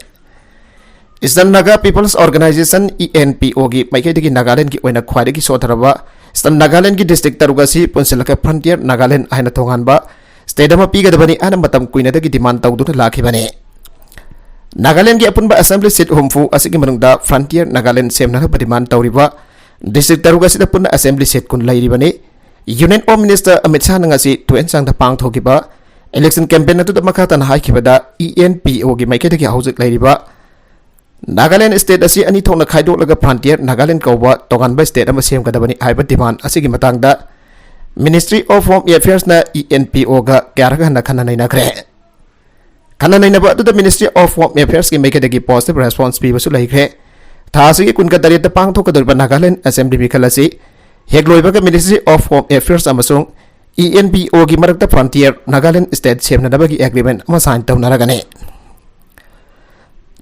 Eastern Naga peoples organisation, E N P ꯑꯣꯒꯤ ꯃꯥꯏꯀꯩꯗꯒꯤ ꯅꯥꯒꯥꯂꯦꯟꯒꯤ ꯑꯣꯏꯅ ꯈ꯭ꯋꯥꯏꯗꯒꯤ ꯁꯣꯠꯊꯔꯕ ꯏꯁꯇꯔꯟ ꯅꯥꯒꯥꯂꯦꯟꯒꯤ ꯗꯤꯁꯇ꯭ꯔꯤꯛ ꯇꯔꯨꯛ ꯑꯁꯤ ꯄꯨꯟꯁꯤꯜꯂꯒ ꯐ꯭ꯔꯟꯇꯤꯌꯔ ꯅꯥꯒꯥꯂꯦꯟ ꯍꯥꯏꯅ ꯊꯣꯡꯍꯟꯕ ꯁ꯭ꯇꯦꯠ ꯑꯃ ꯄꯤꯒꯗꯕꯅꯤ ꯍꯥꯏꯅ ꯃꯇꯝ ꯀꯨꯏꯅꯗꯒꯤ ꯗꯤꯃꯥꯟ ꯇꯧꯗꯨꯅ ꯂꯥꯛꯈꯤꯕꯅꯤ꯫ ꯅꯥꯒꯥꯂꯦꯟꯒꯤ ꯑꯄꯨꯟꯕ ꯑꯦꯁꯦꯝꯕ꯭ꯂꯤ ꯁꯤꯠ ꯍꯨꯝꯐꯨ ꯑꯁꯤꯒꯤ ꯃꯅꯨꯡꯗ ꯐ꯭ꯔꯟꯇꯤꯌꯔ ꯅꯥꯒꯥꯂꯦꯟ ꯁꯦꯝꯅꯅꯕ ꯗꯤꯃꯥꯟ ꯇꯧꯔꯤꯕ ꯗꯤꯁꯇ꯭ꯔꯤꯛ ꯇꯔꯨꯛ ꯑꯁꯤꯗ ꯄꯨꯟꯅ ꯑꯦꯁꯦꯝꯕ꯭ꯂꯤ ꯁꯤꯠ ꯀꯨꯟ ꯂꯩꯔꯤꯕꯅꯤ꯫ ꯌꯨꯅꯤꯌꯟ ꯍꯣꯝ ꯃꯤꯅꯤꯁꯇꯔ ꯑꯃꯤꯠ ꯁꯥꯍꯅ ꯉꯁꯤ ꯇꯨꯌꯦꯟꯁꯥꯡꯗ ꯄꯥꯡꯊꯣꯛꯈꯤꯕ ꯏꯂꯦꯛꯁꯟ ꯀꯦꯝꯄꯦꯟ ꯑꯗꯨꯗ ꯃꯈꯥ ꯇꯥꯅ ꯍꯥꯏꯈꯤꯕꯗ, ꯏ ꯑꯦꯟ ꯄꯤ ꯑꯣꯒꯤ ꯃꯥꯏꯀꯩꯗꯒꯤ ꯍꯧꯖꯤꯛ ꯂꯩꯔꯤꯕ ꯅꯥꯒꯥꯂꯦꯟ ꯁ꯭ꯇꯦꯠ ꯑꯁꯤ ꯑꯅꯤ ꯊꯣꯛꯅ ꯈꯥꯏꯗꯣꯛꯂꯒ ꯐ꯭ꯔꯟꯇꯤꯌꯔ ꯅꯥꯒꯥꯂꯦꯟ ꯀꯧꯕ ꯇꯣꯉꯥꯟꯕ ꯁ꯭ꯇꯦꯠ ꯑꯃ ꯁꯦꯝꯒꯗꯕꯅꯤ ꯍꯥꯏꯕ ꯗꯤꯃꯥꯟ ꯑꯁꯤꯒꯤ ꯃꯇꯥꯡꯗ Ministry of Home Affairs ꯅ E N P O ꯒ ꯀꯌꯥꯔꯛ ꯍꯟꯅ ꯈꯟꯅ ꯅꯩꯅꯈ꯭ꯔꯦ꯫ ꯈꯟꯅ ꯅꯩꯅꯕ ꯑꯗꯨꯗ Ministry of Home Affairs ꯀꯤ ꯃꯥꯏꯀꯩꯗꯒꯤ positive response ꯄꯤꯕꯁꯨ ꯂꯩꯈ꯭ꯔꯦ꯫ ꯊꯥ ꯑꯁꯤꯒꯤ ꯀꯨꯟꯒ ꯇꯔꯦꯠꯇ ꯄꯥꯡꯊꯣꯛꯀꯗꯧꯔꯤꯕ Nagaland Assembly ꯃꯤꯈꯜ ꯑꯁꯤ ꯍꯦꯛ ꯂꯣꯏꯕꯒ Ministry of Home Affairs ꯑꯃꯁꯨꯡ E N P O ꯒꯤ ꯃꯔꯛꯇ frontier Nagaland state ꯁꯦꯝꯅꯅꯕꯒꯤ agreement ꯑꯃ sign ꯇꯧꯅꯔꯒꯅꯤ꯫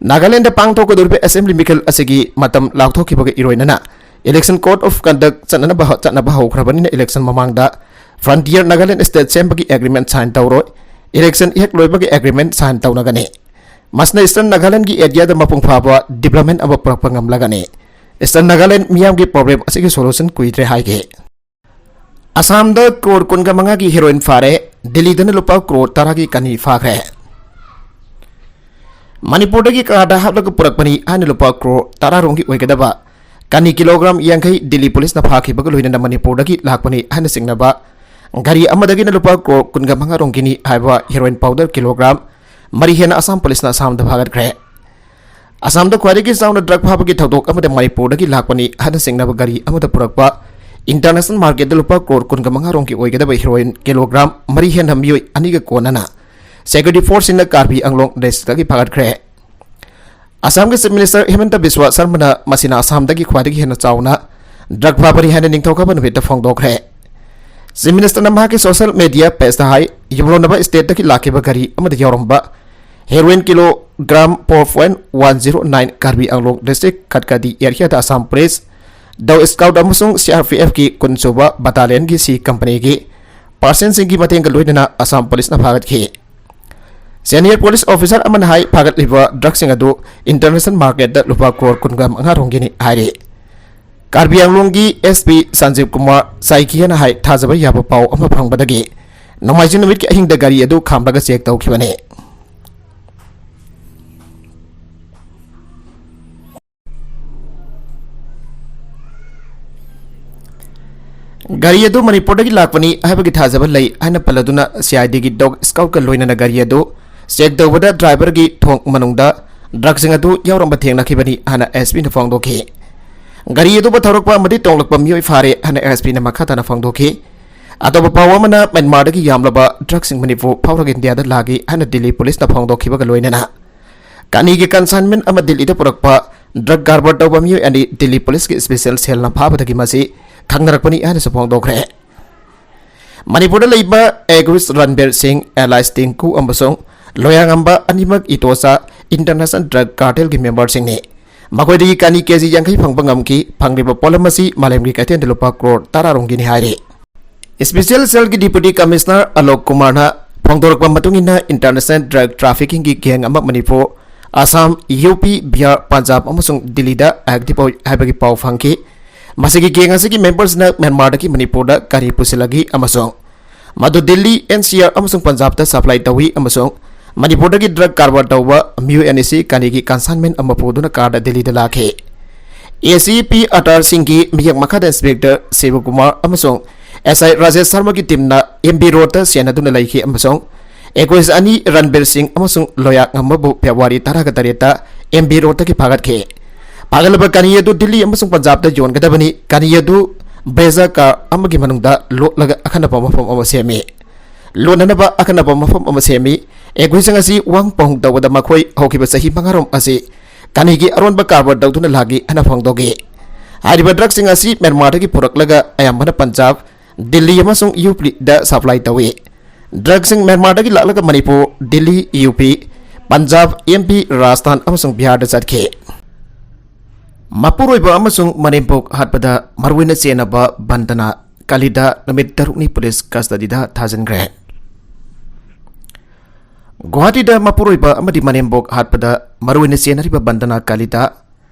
ꯅꯥꯒꯥꯂꯦꯟꯗ ꯄꯥꯡꯊꯣꯛꯀꯗꯧꯔꯤꯕ assembly ꯃꯤꯈꯜ ꯑꯁꯤꯒꯤ ꯃꯇꯝ ꯂꯥꯎꯊꯣꯛꯈꯤꯕꯒ ꯏꯔꯣꯏꯅꯅ election code of conduct ꯆꯠꯅꯅꯕ, ꯆꯠꯅꯕ ꯍꯧꯈ꯭ꯔꯕꯅꯤꯅ, election ꯃꯃꯥꯡꯗ frontier Nagaland state ꯁꯦꯝꯕꯒꯤ agreement sign ꯇꯧꯔꯣꯏ꯫ Election ꯍꯦꯛ ꯂꯣꯏꯕꯒ agreement sign ꯇꯧꯅꯒꯅꯤ꯫ ꯃꯁꯤꯅ Eastern Nagaland ꯒꯤ area ꯗ ꯃꯄꯨꯡ ꯐꯥꯕ development ꯑꯃ ꯄꯨꯔꯛꯄ ꯉꯝꯂꯒꯅꯤ꯫ Eastern Nagaland ꯃꯤꯌꯥꯝꯒꯤ problem ꯑꯁꯤꯒꯤ solution ꯀꯨꯏꯗ꯭ꯔꯦ ꯍꯥꯏꯈꯤ꯫ ꯑꯁꯥꯝꯗ ꯀ꯭ꯔꯣꯔ ꯀꯨꯟꯒ ꯃꯉꯥꯒꯤ heroin ꯐꯥꯔꯦ, ꯗꯤꯜꯂꯤꯗꯅ ꯂꯨꯄꯥ ꯀ꯭ꯔꯣꯔ ꯇꯔꯥꯒꯤ ꯀꯅꯤ ꯐꯥꯈ꯭ꯔꯦ꯫ ꯃꯅꯤꯄꯨꯔꯗꯒꯤ ꯀꯥꯔꯗ ꯍꯥꯞꯂꯒ ꯄꯨꯔꯛꯄꯅꯤ ꯍꯥꯏꯅ ꯂꯨꯄꯥ ꯀ꯭ꯔꯣꯔ ꯇꯔꯥ ꯔꯣꯝꯒꯤ ꯑꯣꯏꯒꯗꯕ ꯀꯅꯤ ꯀꯤꯂꯣꯒ꯭ꯔꯥꯝ ꯌꯥꯡꯈꯩ ꯗꯤꯜꯂꯤ ꯄꯨꯂꯤꯁꯅ ꯐꯥꯈꯤꯕꯒ ꯂꯣꯏꯅꯅ ꯃꯅꯤꯄꯨꯔꯗꯒꯤ ꯂꯥꯛꯄꯅꯤ ꯍꯥꯏꯅ ꯆꯤꯡꯅꯕ ꯒꯥꯔꯤ ꯑꯃꯗꯒꯤꯅ ꯂꯨꯄꯥ ꯀ꯭ꯔꯣꯔ ꯀꯨꯟꯒ ꯃꯉꯥ ꯔꯣꯝꯒꯤꯅꯤ ꯍꯥꯏꯕ heroin powder ꯀꯤꯂꯣꯒ꯭ꯔꯥꯝ ꯃꯔꯤ ꯍꯦꯟꯅ ꯑꯁꯥꯝ ꯄꯨꯂꯤꯁꯅ ꯑꯁꯥꯝꯗ ꯐꯥꯒꯠꯈ꯭ꯔꯦ꯫ ꯑꯁꯥꯝꯗ ꯈ꯭ꯋꯥꯏꯗꯒꯤ ꯆꯥꯎꯅ drug ꯐꯥꯕꯒꯤ ꯊꯧꯗꯣꯛ ꯑꯃꯗ ꯃꯅꯤꯄꯨꯔꯗꯒꯤ ꯂꯥꯛꯄꯅꯤ ꯍꯥꯏꯅ ꯆꯤꯡꯅꯕ ꯒꯥꯔꯤ ꯑꯃꯗ ꯄꯨꯔꯛꯄ international market ꯇ ꯂꯨꯄꯥ ꯀ꯭ꯔꯣꯔ ꯀꯨꯟꯒ ꯃꯉꯥ ꯔꯣꯝꯒꯤ ꯑꯣꯏꯒꯗꯕ heroin ꯀꯤꯂꯣꯒ꯭ꯔꯥꯝ ꯃꯔꯤ ꯍꯦꯟꯅ ꯃꯤꯑꯣꯏ ꯑꯅꯤꯒ ꯀꯣꯟꯅꯅ security force ꯁꯤꯡꯅ ꯀꯥꯔꯕꯤ ꯑꯪꯂꯣꯡ district ꯇꯒꯤ ꯐꯥꯒꯠꯈ꯭ꯔꯦ꯫ ꯑꯁꯥꯝꯒꯤ Chief Minister ꯍꯤꯃꯟꯇ ꯕꯤꯁ꯭ꯋ ꯁꯔꯃꯅ ꯃꯁꯤꯅ ꯑꯁꯥꯝꯗꯒꯤ ꯈ꯭ꯋꯥꯏꯗꯒꯤ ꯍꯦꯟꯅ ꯆꯥꯎꯅ drug ꯐꯥꯕꯅꯤ ꯍꯥꯏꯅ ꯅꯤꯡꯊꯧꯀꯥꯕ ꯅꯨꯃꯤꯠꯇ ꯐꯣꯡꯗꯣꯛꯈ꯭ꯔꯦ꯫ Chief Minister ꯅ ꯃꯍꯥꯛꯀꯤ social media page ꯇ ꯍꯥꯏ, ꯌꯨꯝꯂꯣꯟꯅꯕ state ꯇꯒꯤ ꯂꯥꯛꯈꯤꯕ ꯒꯥꯔꯤ ꯑꯃꯗ ꯌꯥꯎꯔꯝꯕ heroin kilogram four point one zero nine ꯀꯥꯔꯕꯤ ꯑꯪꯂꯣꯡ district ꯈꯠꯀꯗꯤ area ꯗ Assam Police, Dog Squad ꯑꯃꯁꯨꯡ C R P F ꯀꯤ ꯀꯨꯟꯁꯨꯕ battalion ꯒꯤ C company ꯒꯤ personnel ꯁꯤꯡꯒꯤ ꯃꯇꯦꯡꯒ ꯂꯣꯏꯅꯅ ꯑꯁꯥꯝ ꯄꯨꯂꯤꯁꯅ ꯐꯥꯒꯠꯈꯤ꯫ Senior police officer ꯑꯃꯅ ꯍꯥꯏ, ꯐꯥꯒꯠꯂꯤꯕ drug ꯁꯤꯡ ꯑꯗꯨ international market ꯇ ꯂꯨꯄꯥ ꯀ꯭ꯔꯣꯔ ꯀꯨꯟꯒ ꯃꯉꯥ ꯔꯣꯝꯒꯤꯅꯤ ꯍꯥꯏꯔꯤ꯫ ꯀꯥꯔꯕꯤ ꯑꯪꯂꯣꯡꯒꯤ S P ꯁꯟꯖꯤꯕ ꯀꯨꯃꯥꯔ ꯁꯥꯏꯀꯤꯌꯥꯅ ꯍꯥꯏ, ꯊꯥꯖꯕ ꯌꯥꯕ ꯄꯥꯎ ꯑꯃ ꯐꯪꯕꯗꯒꯤ ꯅꯣꯡꯃꯥꯏꯖꯤꯡ ꯅꯨꯃꯤꯠꯀꯤ ꯑꯍꯤꯡꯗ ꯒꯥꯔꯤ ꯑꯗꯨ ꯈꯥꯝꯂꯒ check ꯇꯧꯈꯤꯕꯅꯤ꯫ ꯒꯥꯔꯤ ꯑꯗꯨ ꯃꯅꯤꯄꯨꯔꯗꯒꯤ ꯂꯥꯛꯄꯅꯤ ꯍꯥꯏꯕꯒꯤ ꯊꯥꯖꯕ ꯂꯩ ꯍꯥꯏꯅ ꯄꯜꯂꯗꯨꯅ, C I D ꯒꯤ Dog Squad ꯀ ꯂꯣꯏꯅꯅ ꯒꯥꯔꯤ ꯑꯗꯨ check ꯇꯧꯕꯗ driver ꯒꯤ ꯊꯣꯡ ꯃꯅꯨꯡꯗ drug ꯁꯤꯡ ꯑꯗꯨ ꯌꯥꯎꯔꯝꯕ ꯊꯦꯡꯅꯈꯤꯕꯅꯤ ꯍꯥꯏꯅ S P ꯅ ꯐꯣꯡꯗꯣꯛꯈꯤ꯫ ꯒꯥꯔꯤ ꯑꯗꯨꯕꯨ ꯊꯧꯔꯛꯄ ꯑꯃꯗꯤ ꯇꯣꯡꯂꯛꯄ ꯃꯤꯑꯣꯏ ꯐꯥꯔꯦ ꯍꯥꯏꯅ S P ꯅ ꯃꯈꯥ ꯇꯥꯅ ꯐꯣꯡꯗꯣꯛꯈꯤ꯫ ꯑꯇꯣꯞꯄ ꯄꯥꯎ ꯑꯃꯅ, ꯃ꯭ꯌꯥꯟꯃꯥꯔꯗꯒꯤ ꯌꯥꯝꯂꯕ ꯗ꯭ꯔꯒꯁꯤꯡ ꯃꯅꯤꯄꯨꯔ ꯐꯥꯎꯔꯒ ꯏꯟꯗꯤꯌꯥꯗ ꯂꯥꯛꯈꯤ ꯍꯥꯏꯅ ꯗꯤꯜꯂꯤ ꯄꯨꯂꯤꯁꯅ ꯐꯣꯡꯗꯣꯛꯈꯤꯕꯒ ꯂꯣꯏꯅꯅ ꯀꯅꯤꯒꯤ ꯀꯟꯁꯥꯏꯟꯃꯦꯟ ꯑꯃ ꯗꯤꯜꯂꯤꯗ ꯄꯨꯔꯛꯄ ꯗ꯭ꯔꯒ ꯀꯔꯕꯥꯔ ꯇꯧꯕ ꯃꯤꯑꯣꯏ ꯑꯅꯤ ꯗꯤꯜꯂꯤ ꯄꯨꯂꯤꯁꯀꯤ ꯁ꯭ꯄꯦꯁꯦꯜ ꯁꯦꯜꯅ ꯐꯥꯕꯗꯒꯤ ꯃꯁꯤ ꯈꯪꯅꯔꯛꯄꯅꯤ ꯍꯥꯏꯅꯁꯨ ꯐꯣꯡꯗꯣꯛꯈ꯭ꯔꯦ꯫ ꯃꯅꯤꯄꯨꯔꯗ ꯂꯩꯕ ꯑꯦꯒ꯭ꯔꯤꯁ ꯔꯟꯕꯤꯔ ꯁꯤꯡ, ꯑꯦꯂꯥꯏꯁ ꯇꯤꯡꯀꯨ ꯑꯃꯁꯨꯡ ꯂꯣꯌꯥꯉꯝꯕ ꯑꯅꯤꯃꯛ ꯏꯇꯣꯆꯥ ꯏꯟꯇꯔꯅꯦꯁꯅꯦꯜ ꯗ꯭ꯔꯒ ꯀꯥꯔꯇꯦꯜꯒꯤ ꯃꯦꯝꯕꯔꯁꯤꯡꯅꯤ꯫ ꯃꯈꯣꯏꯗꯒꯤ ꯀꯅꯤ ꯀꯦꯖꯤ ꯌꯥꯡꯈꯩ ꯐꯪꯕ ꯉꯝꯈꯤ꯫ ꯐꯪꯂꯤꯕ ꯄꯣꯠꯂꯝ ꯑꯁꯤ ꯃꯥꯂꯦꯝꯒꯤ ꯀꯩꯊꯦꯜꯗ ꯂꯨꯄꯥ ꯀ꯭ꯔꯣꯔ ꯇꯔꯥ ꯔꯣꯝꯒꯤꯅꯤ ꯍꯥꯏꯔꯤ꯫ ꯁ꯭ꯄꯦꯁꯦꯜ ꯁꯦꯜꯒꯤ ꯗꯤꯄ꯭ꯌꯨꯇꯤ ꯀꯃꯤꯁꯅꯔ ꯑꯂꯣꯛ ꯀꯨꯃꯥꯔꯅ ꯐꯣꯡꯗꯣꯔꯛꯄ ꯃꯇꯨꯡ ꯏꯟꯅ, ꯏꯟꯇꯔꯅꯦꯁꯅꯦꯜ ꯗ꯭ꯔꯒ ꯇ꯭ꯔꯥꯐꯤꯀꯤꯡꯒꯤ ꯒꯦꯡ ꯑꯃ ꯃꯅꯤꯄꯨꯔ, ꯑꯁꯥꯝ, ꯌꯨ ꯄꯤ, ꯕꯤꯍꯥꯔ, ꯄꯟꯖꯥꯕ ꯑꯃꯁꯨꯡ ꯗꯤꯜꯂꯤꯗ ꯑꯦꯛꯇꯤꯚ ꯑꯣꯏ ꯍꯥꯏꯕꯒꯤ ꯄꯥꯎ ꯐꯪꯈꯤ꯫ ꯃꯁꯤꯒꯤ ꯒꯦꯡ ꯑꯁꯤꯒꯤ ꯃꯦꯝꯕꯔꯁꯤꯡꯅ ꯃ꯭ꯌꯥꯟꯃꯥꯔꯗꯒꯤ ꯃꯅꯤꯄꯨꯔꯗ ꯀꯅꯤ ꯄꯨꯁꯤꯜꯂꯛꯏ ꯑꯃꯁꯨꯡ ꯃꯗꯨ ꯗꯤꯜꯂꯤ, ꯑꯦꯟ ꯁꯤ ꯑꯥꯔ ꯑꯃꯁꯨꯡ ꯄꯟꯖꯥꯕꯇ ꯁꯄ꯭ꯂꯥꯏ ꯇꯧꯏ ꯑꯃꯁꯨꯡ ꯃꯅꯤꯄꯨꯔꯗꯒꯤ ꯗ꯭ꯔꯒ ꯀꯔꯕꯥꯔ ꯇꯧꯕ ꯃꯤꯑꯣꯏ ꯑꯅꯤꯁꯤ ꯀꯅꯤꯒꯤ ꯀꯟꯁꯥꯏꯟꯃꯦꯟ ꯑꯃ ꯄꯨꯗꯨꯅ ꯀꯥꯔꯗ ꯗꯤꯜꯂꯤꯗ ꯂꯥꯛꯈꯤ꯫ ꯑꯦ ꯁꯤ ꯄꯤ ꯑꯇꯥꯔ ꯁꯤꯡꯒꯤ ꯃꯤꯌꯦꯡ ꯃꯈꯥꯗ ꯏꯟꯁꯄꯦꯛꯇꯔ ꯁꯤꯕꯀꯨꯃꯥꯔ ꯑꯃꯁꯨꯡ ꯑꯦꯁ ꯑꯥꯏ ꯔꯥꯖꯦꯁ ꯁꯔꯃꯒꯤ ꯇꯤꯝꯅ ꯑꯦꯝ ꯕꯤ ꯔꯣꯗꯇ ꯁꯦꯟꯅꯗꯨꯅ ꯂꯩꯈꯤ ꯑꯃꯁꯨꯡ ꯑꯦꯀ꯭ꯌꯨꯖ ꯑꯅꯤ ꯔꯟꯕꯤꯔ ꯁꯤꯡ ꯑꯃꯁꯨꯡ ꯂꯣꯌꯥꯉꯝꯕꯕꯨ ꯐꯦꯕ꯭ꯔꯨꯋꯥꯔꯤ ꯇꯔꯥꯒ ꯇꯔꯦꯠꯇ ꯑꯦꯝ ꯕꯤ ꯔꯣꯗꯇꯒꯤ ꯐꯥꯒꯠꯈꯤ꯫ ꯐꯥꯒꯠꯂꯕ ꯀꯅꯤ ꯑꯗꯨ ꯗꯤꯜꯂꯤ ꯑꯃꯁꯨꯡ ꯄꯟꯖꯥꯕꯇ ꯌꯣꯟꯒꯗꯕꯅꯤ꯫ ꯀꯅꯤ ꯑꯗꯨ ꯕ꯭ꯔꯦꯖꯥ ꯀꯥꯔ ꯑꯃꯒꯤ ꯃꯅꯨꯡꯗ ꯂꯣꯠꯂꯒ ꯑꯈꯟꯅꯕ ꯃꯐꯝ ꯑꯃ ꯁꯦꯝꯃꯤ꯫ ꯂꯣꯠꯅꯅꯕ ꯑꯈꯟꯅꯕ ꯃꯐꯝ ꯑꯃ ꯁꯦꯝꯃꯤ꯫ ꯑꯦꯀ꯭ꯌꯨꯖꯁꯤꯡ ꯑꯁꯤ ꯋꯥꯍꯪ ꯄꯥꯎꯍꯪ ꯇꯧꯕꯗ ꯃꯈꯣꯏ ꯍꯧꯈꯤꯕ ꯆꯍꯤ ꯃꯉꯥꯔꯣꯝ ꯑꯁꯤ ꯀꯅꯤꯒꯤ ꯑꯔꯣꯟꯕ ꯀꯔꯕꯥꯔ ꯇꯧꯗꯨꯅ ꯂꯥꯛꯏ ꯍꯥꯏꯅ ꯐꯣꯡꯗꯣꯛꯈꯤ꯫ ꯍꯥꯏꯔꯤꯕ ꯗ꯭ꯔꯒꯁꯤꯡ ꯑꯁꯤ ꯃ꯭ꯌꯥꯟꯃꯥꯔꯗꯒꯤ ꯄꯨꯔꯛꯂꯒ ꯑꯌꯥꯝꯕꯅ ꯄꯟꯖꯥꯕ, ꯗꯤꯜꯂꯤ ꯑꯃꯁꯨꯡ ꯌꯨ ꯄꯤꯗ ꯁꯄ꯭ꯂꯥꯏ ꯇꯧꯏ꯫ ꯗ꯭ꯔꯒꯁꯤꯡ ꯃ꯭ꯌꯥꯟꯃꯥꯔꯗꯒꯤ ꯂꯥꯛꯂꯒ ꯃꯅꯤꯄꯨꯔ, ꯗꯤꯜꯂꯤ, ꯌꯨ ꯄꯤ, ꯄꯟꯖꯥꯕ, ꯑꯦꯝ ꯄꯤ, ꯔꯥꯖꯁꯊꯥꯟ ꯑꯃꯁꯨꯡ ꯕꯤꯍꯥꯔꯗ ꯆꯠꯈꯤ꯫ ꯃꯄꯨꯔꯣꯏꯕ ꯑꯃꯁꯨꯡ ꯃꯅꯦꯝꯄꯣꯛ ꯍꯥꯠꯄꯗ ꯃꯔꯨꯑꯣꯏꯅ ꯆꯦꯟꯅꯕ ꯕꯟꯗꯅꯥ ꯀꯥꯂꯤꯗꯥ ꯅꯨꯃꯤꯠ ꯇꯔꯨꯛꯅꯤ ꯄꯨꯂꯤꯁ ꯀꯁꯇꯗꯤꯗ ꯊꯥꯖꯤꯟꯈ꯭ꯔꯦ꯫ ꯒꯨꯋꯥꯍꯥꯇꯤꯗ ꯃꯄꯨꯔꯣꯏꯕ ꯑꯃꯗꯤ ꯃꯅꯦꯝꯕꯣꯛ ꯍꯥꯠꯄꯗ ꯃꯔꯨꯑꯣꯏꯅ ꯆꯦꯟꯅꯔꯤꯕ ꯕꯟꯗꯅꯥ ꯀꯥꯂꯤꯗꯥ